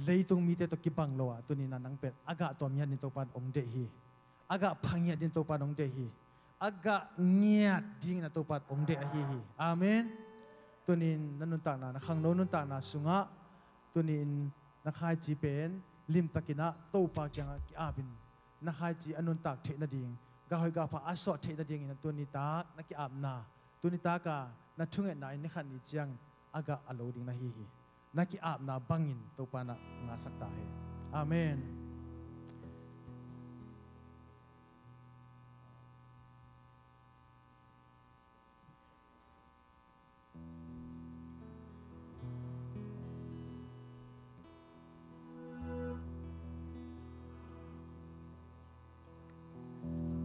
leitung mite tawh kibang lo ah tuni-in ah nang pen a gah tuam ngiat dingin Topa in hong deih hi. A gah pha ngiat dingin Topa in hong deih hi. A gah ngiat dingin ah Topa in hong deih ahi hi. Amen. Tuni-in na nuntakna, na khangno nuntakna sungah tuni-in na khaici pen limtakin ah Topa kiangah ki-apin, na khaici a nuntak theih nading, gah hoih gah pha a suah theih nadingin ah tuni tak na ki-apna, tuni tak a na thungetna in ni khat ni ciangin a gah a lo ding na hi hi. Na ki-apna bangin Topa in ah ngahsak ta hen. Amen.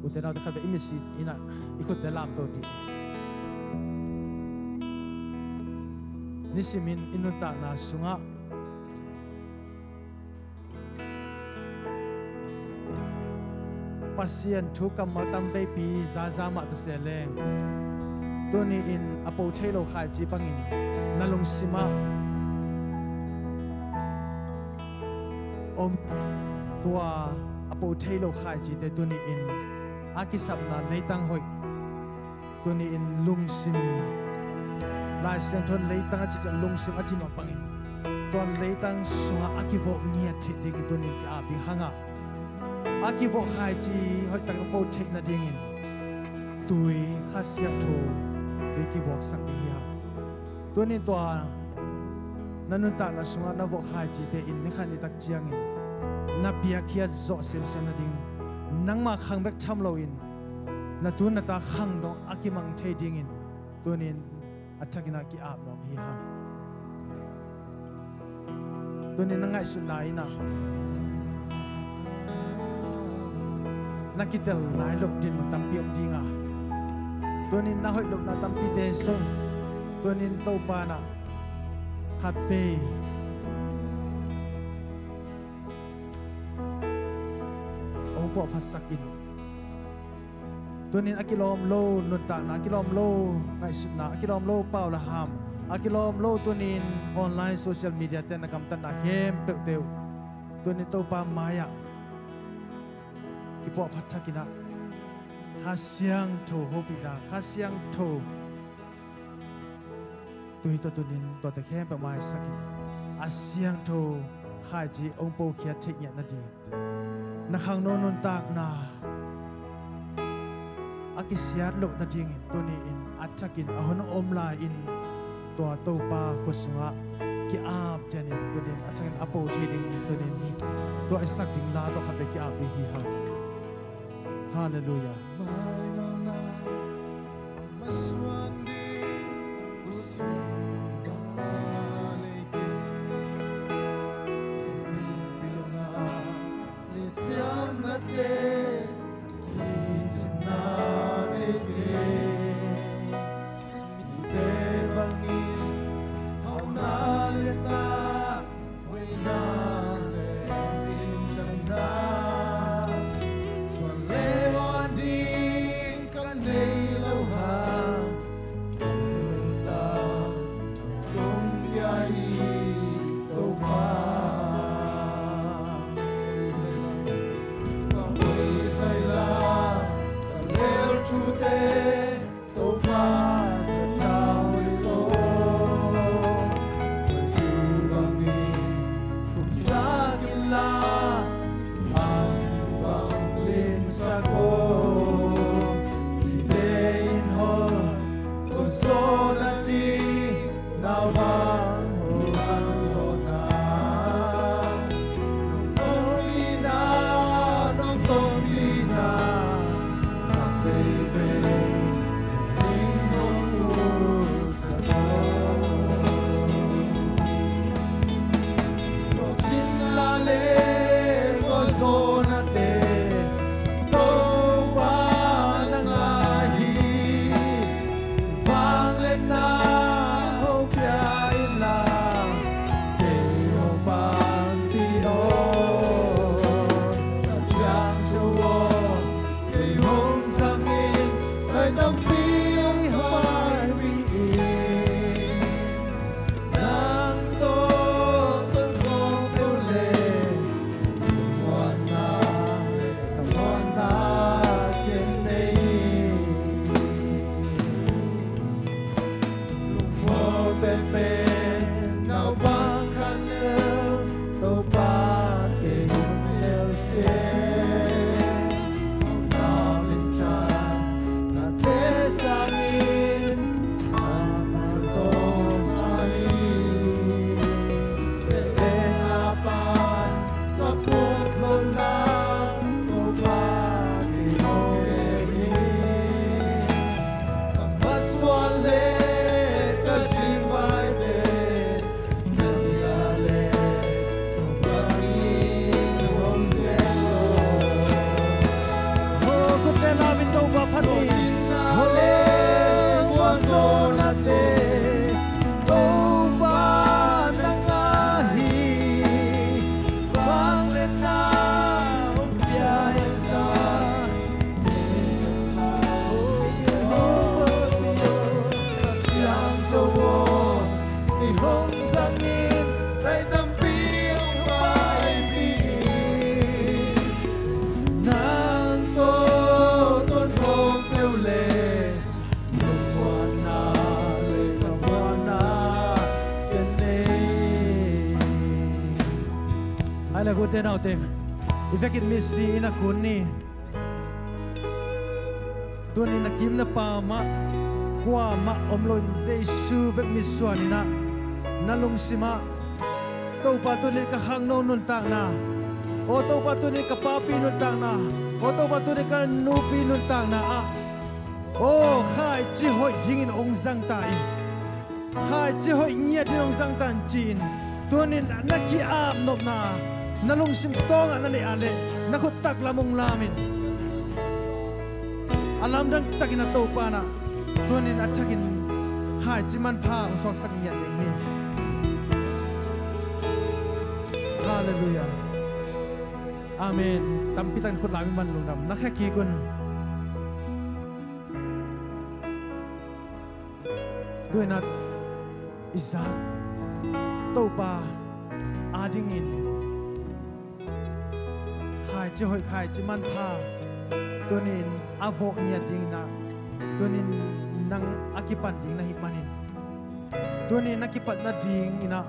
Ute naute, khat vei i mitsi in ah i khutte lamto dih. Nisimin i nuntakna sungah Pasian thu kammal tam veipi zaza mah ta se leng, tuni-in a po thei lo khaici bangin na lungsimah om, tua a po thei lo khaicite tuni-in a kisapna leitang hoih, tuni-in lungsim, Lai Siangtho in leitang a cih ciang lungsim a cih mah bangin tua leitang sungah a kivawh ngiat theih dingin tuni-in ki-ap ding hang a, a kivawh khaici hoihtakin po theih nadingin tui, Kha Siangtho tui kibuaksak ding hi hang. Tuni-in tua na nuntakna sungah na vawh khaicite in ni khat ni tak ciangin na piakkhiat zawh semsem nading, nangmah khang bek tham loin na tu na ta khang dong a kimang thei dingin tuni-in a thakin ah ki-ap nuam hi hang. Tuni-in na ngaihsutna in ah na kitel nai loh dinmun tampi om ding a, tuni-in na hoih lohna tampite zong tuni-in Topa in ah khatvei hong puahphatsak in. Tuni-in a kilawm lo nuntakna, a kilawm lo ngaihsutna, a kilawm lo pau le ham, a kilawm lo tuni-in online social media te na gamtatna khempeuhte uh tuni-in Topa mai-ah kipuahphat thakin ah Kha Siangtho hopihna, Kha Siangtho Tui tawh tunin tuate khempeuh maisakin a siangtho khaici hong pokhiat theih ngiat nading, na khangno nuntakna a kisiat loh nadingin tuni-in a thakin a hong om lai-in tua Topa khut sungah ki-ap cianin tunin a thakin a po thei ding tunin tua i sak ding la tawh khat vei ki-ap ding hi hang. Halleluiah. Ai le, u te nau te, i vekin misi in a kun ni. Tunin na kim na pam ah kuamah om loin Jesu bek mitsuan in ah na lungsim ah, Topa, tunin ka khangno nuntakna, aw Topa, tunin ka papi nuntakna, aw Topa, tunin ka nupi nuntakna ah, aw khaici hoih dingin hong zang ta in, khaici hoih ngiat in hong zang ta in ci-in, tunin na ki-ap nopna na lungsim tawngah na neih ah leh na khut taklam hong lam in. A lamdang takin a Topa in ah tunin a thakin khaici manpha hong suaksak ngiat ding hi. Halleluiah. Amen. Tampi takin khut lam in man lungdam na khia kik un. Tuinat Isaac Topa adingin khaici hoih khaici manpha tunin a vawh ngiat dingin ah tunin nang a kipan ding na hih manin Tuni na kipat nading in ah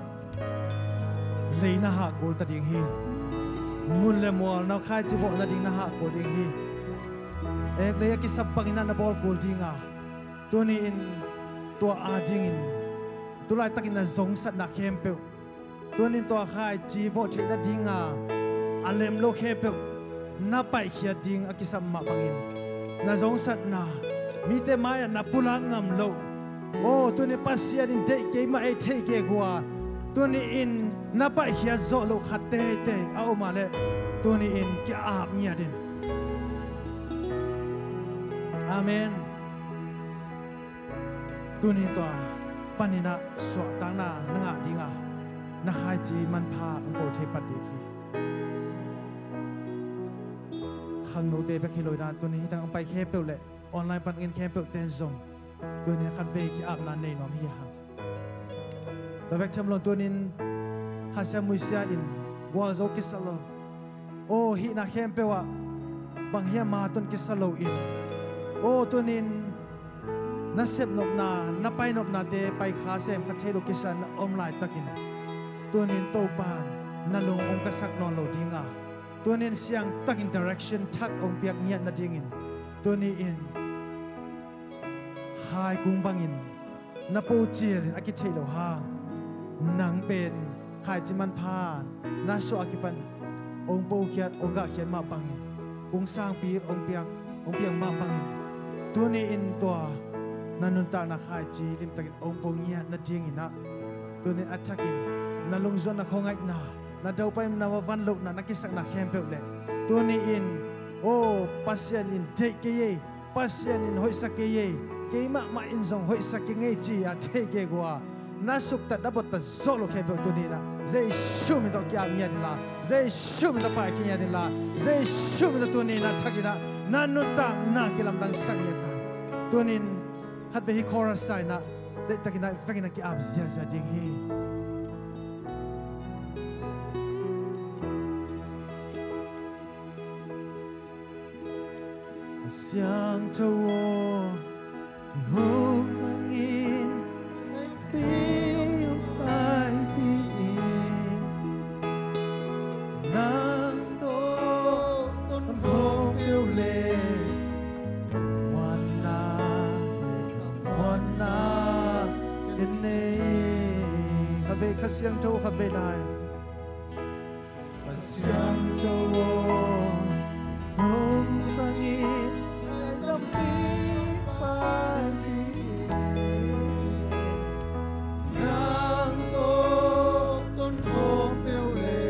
lei na hahkul ta ding hi. Mun le mual na khaici vawh nading na hahkul ding hi. Ek lei a kisap bangin ah na bawl kul ding a, tuni in tua adingin tu laitakin na zongsatna khempeuh, tuni in tua khaici vawh theih nading a a lem lo khempeuh na paihkhiat ding a kisap mah bangin na zongsatna mite mai-ah na pulak ngam loh, aw, tuni in Pasian in deih kei mah ei theih kei uh a, tuni in na paihkhiat zawh loh khat teitei a om a leh tuni in ki-ap ngiat in. Amen. Tuni in tua panin ah suahtakna na ngah ding a, na khaici manpha hong po thei pat ding hi. Khangnote bek hi lo in ah, tuni in hih tang hong pai khempeuh le online pan en khempeuhte in zong tuni in khatvei ki-apna nei nuam hi hang. Tua bek tham lo in tuni in Kha Siangtho muisia in gualzo kisa lo, aw, hihna khempeuh ah bang hiam a tawh kisa lo in, aw, tuni in na sepnopna, na painopnate paikha sem kha thei lo kisa na om laitakin, tuni in Topa in na lung hong kasak nawn lo ding a, tuni in siangtakin direction thak hong piak ngiat nadingin, tuni in hai kung bangin na po cialin a kithei lo hang, nang pen khaici manpha na suah a kipan hong pokhiat, hong gahkhiat mah bangin, kung sangpi hong piak, hong piak mah bangin, tuni in tua na nuntakna khaici limtakin hong po ngiat nadingin ah, tuni in a thakin na lungzuanna, khuangaihna, na daupai na van lohna, na kisakna khempeuh le tuni in, aw, Pasian in deih kei ei, Pasian in hoihsa kei ei, kei mahmah in zong hoihsa kei ngei ci a thei kei uh a, na suktat na bottat zawh loh khempeuh tuni in ah Jesu min tawh ki-ap ngiat inla, Jesu min tawh paikhia ngiat inla, Jesu min tawh tuni in ah thakin ah na nuntakna kilamdangsak ngiat ta. Tuni in khatvei hih chorus a in ah deihtakin ah vekin ah ki-ap ziazia ding hi. Kha Siangtho aw, hih hong zangin, hong paipih in, nang tawh ton khawng peuh le muanna, muanna en nei. Khatvei Kha Siangtho, khatvei lai. Kha Siangtho aw, hong zangin, ngai tampi paipih in, nang tawh ton khawng peuh le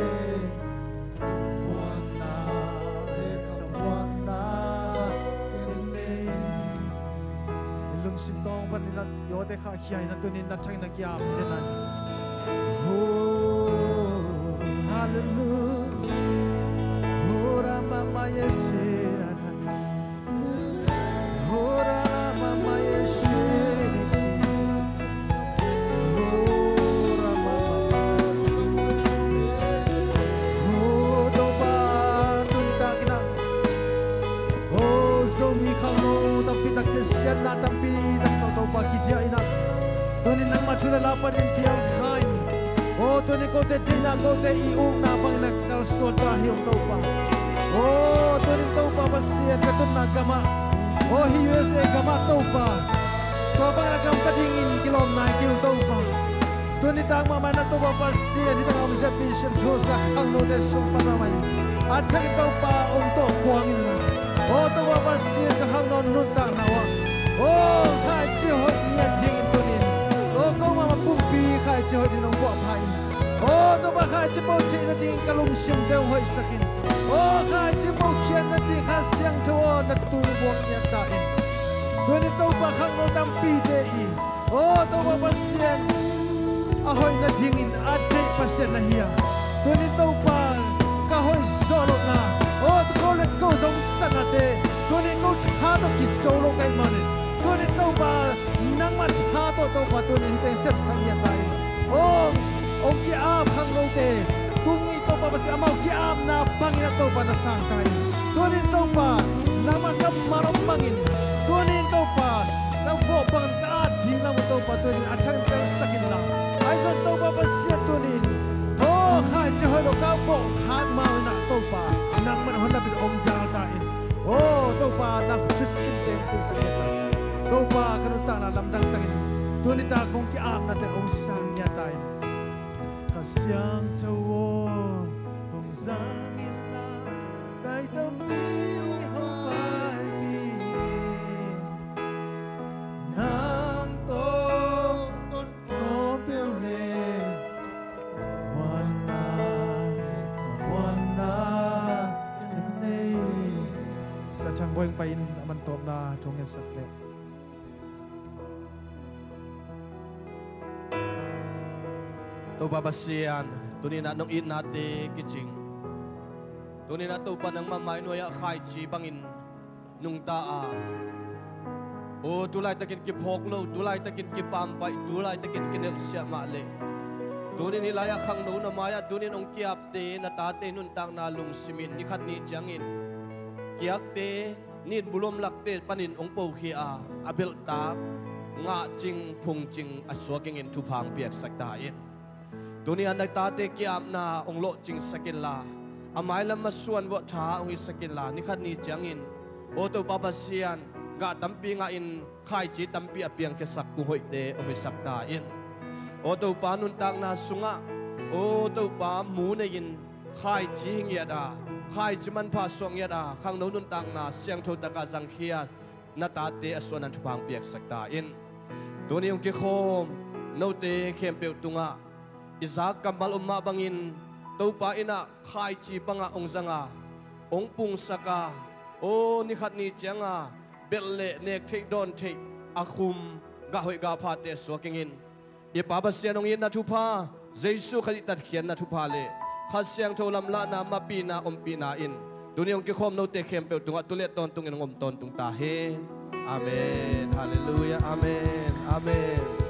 muanna, muanna en nei. Lungsim tawng panin ah yawte khahkhia in ah tuni in na thakin ah ki-ap den lai. Oh, hallelujah. Oh, Ramamayeserana. Oh, Ramamayeserana. Oh, Ramamayeserana. Oh, Topa, tuni takin ah, aw, Zomi khangno tampi takte siatna tampi tak tawh Topa kidiah in ah, tuni in nangmah thu le la panin pial kha in, aw, tuni in kote deihna, kote i ukna bangin ah kalsuan pah hi ung Topa. Aw, tuni in Topa Pasian, ka tunna gamah, aw, hih U S A gamah Topa, tua bangin ah gamta dingin kilawm nai kei ung Topa. Tuni tak mahmah in ah Topa Pasian, hih tangah om Z B C M thusa khangnote sung pan mahmah in a thakin Topa hong tawh kuang inla, aw Topa Pasian, ka khangno nuntakna uh ah, aw, khaici hoih ngiat dingin tuni in, aw, ko mahmah pumpi khaici hoih dingin hong puahpha in, aw Topa, khaici po theih nadingin ka lungsimte hong hoihsak in, aw, khaici po khiat nading Kha Siangtho aw, na tui buak ngiat ta in. Tuni in Topa, khangno tampite i, aw Topa Pasian, a hoih nadingin a deih Pasian na hi a, tuni in Topa, ka hoih zawh lohna, aw ko le ko zongsatnate tuni in ko tha tawh kizo lo ka hih manin, tuni in Topa, nangmah tha tawh Topa tuni in hihte sepsak ngiat ta in. Aw, hong ki-ap khangnote tung i Topa Pasian, amau ki-apna bangin ah Topa na sang ta in. Tuni in Topa, nangmah kammal om bangin, tuni in Topa, ka vawh bangin ka at ding lam uh Topa tuni in a thakin telsak inla, in. Aw, khaici hoih lo kau pawh khak mau in ah Topa, nangmah hong lapin hong dal ta in. Aw Topa, na thusim teng theisak in ah Topa, ka nuntakna lamdang takin tuni tak kong ki-apnate hong sang ngiat ta in. Kha Siangtho aw, hong zang in la, tai tampi hong paipih in. Nang tawh kong tonkhawm peuh leh muanna, muanna en nei. Sia Thang Buai hong pai in, a man tawpna thu hong ngetsak leh. Topa Pasian, tuni in ah nong itnate kicing. Tuni in ah Topa, nangmah mai nuai-ah khaici bangin nungta a, aw, tu laitakin kiphawk lo, tu laitakin kipaampaih, tu laitakin kinelhsiah mah leh, tuni in hih lai-ah khangno na mai-ah tuni in hong ki-apte, na tate nuntakna lungsim in ni khat ni ciangin kiakte, nin bulom lakte panin hong pokhia a, a belhtak ngahcing phungcing a suak ingin thupha hong piaksak ta in. Tuni a na tate ki-apna hong lawhcingsak inla, a mailam a suan vuah tha hong hisak inla, ni khat ni ciangin, aw Topa Pasian, gah tampi ngahin khaici tampi a piangkhiasak kung hoihte hong hisak ta in. Aw Topa, nuntakna sungah, aw Topa, mu nei-in khaici hi ngiat a, khaici manpha suak ngiat a, khangno nuntakna siangtho takah zangkhia na tate a suahna thupha hong piaksak ta in. Tuni hong kikhawm note khempeuh tungah i zak kammal om mah bangin Topa in ah khaici bangah hong zang a, hong pungsak a, aw, ni khat ni cianga belh le nek theih dawn theih a khum gah hoih gah phate suak ingin, i Pa Pasian hong itna thupha, Jesuh Khazih tatkhiatna thupha le Kha Siangtho lamlahna, mapihna, ompihna in tuni hong kikhawm note khempeuh tungah tu le tawntungin hong om tawntung ta hen. Amen. Halleluiah. Amen. Amen.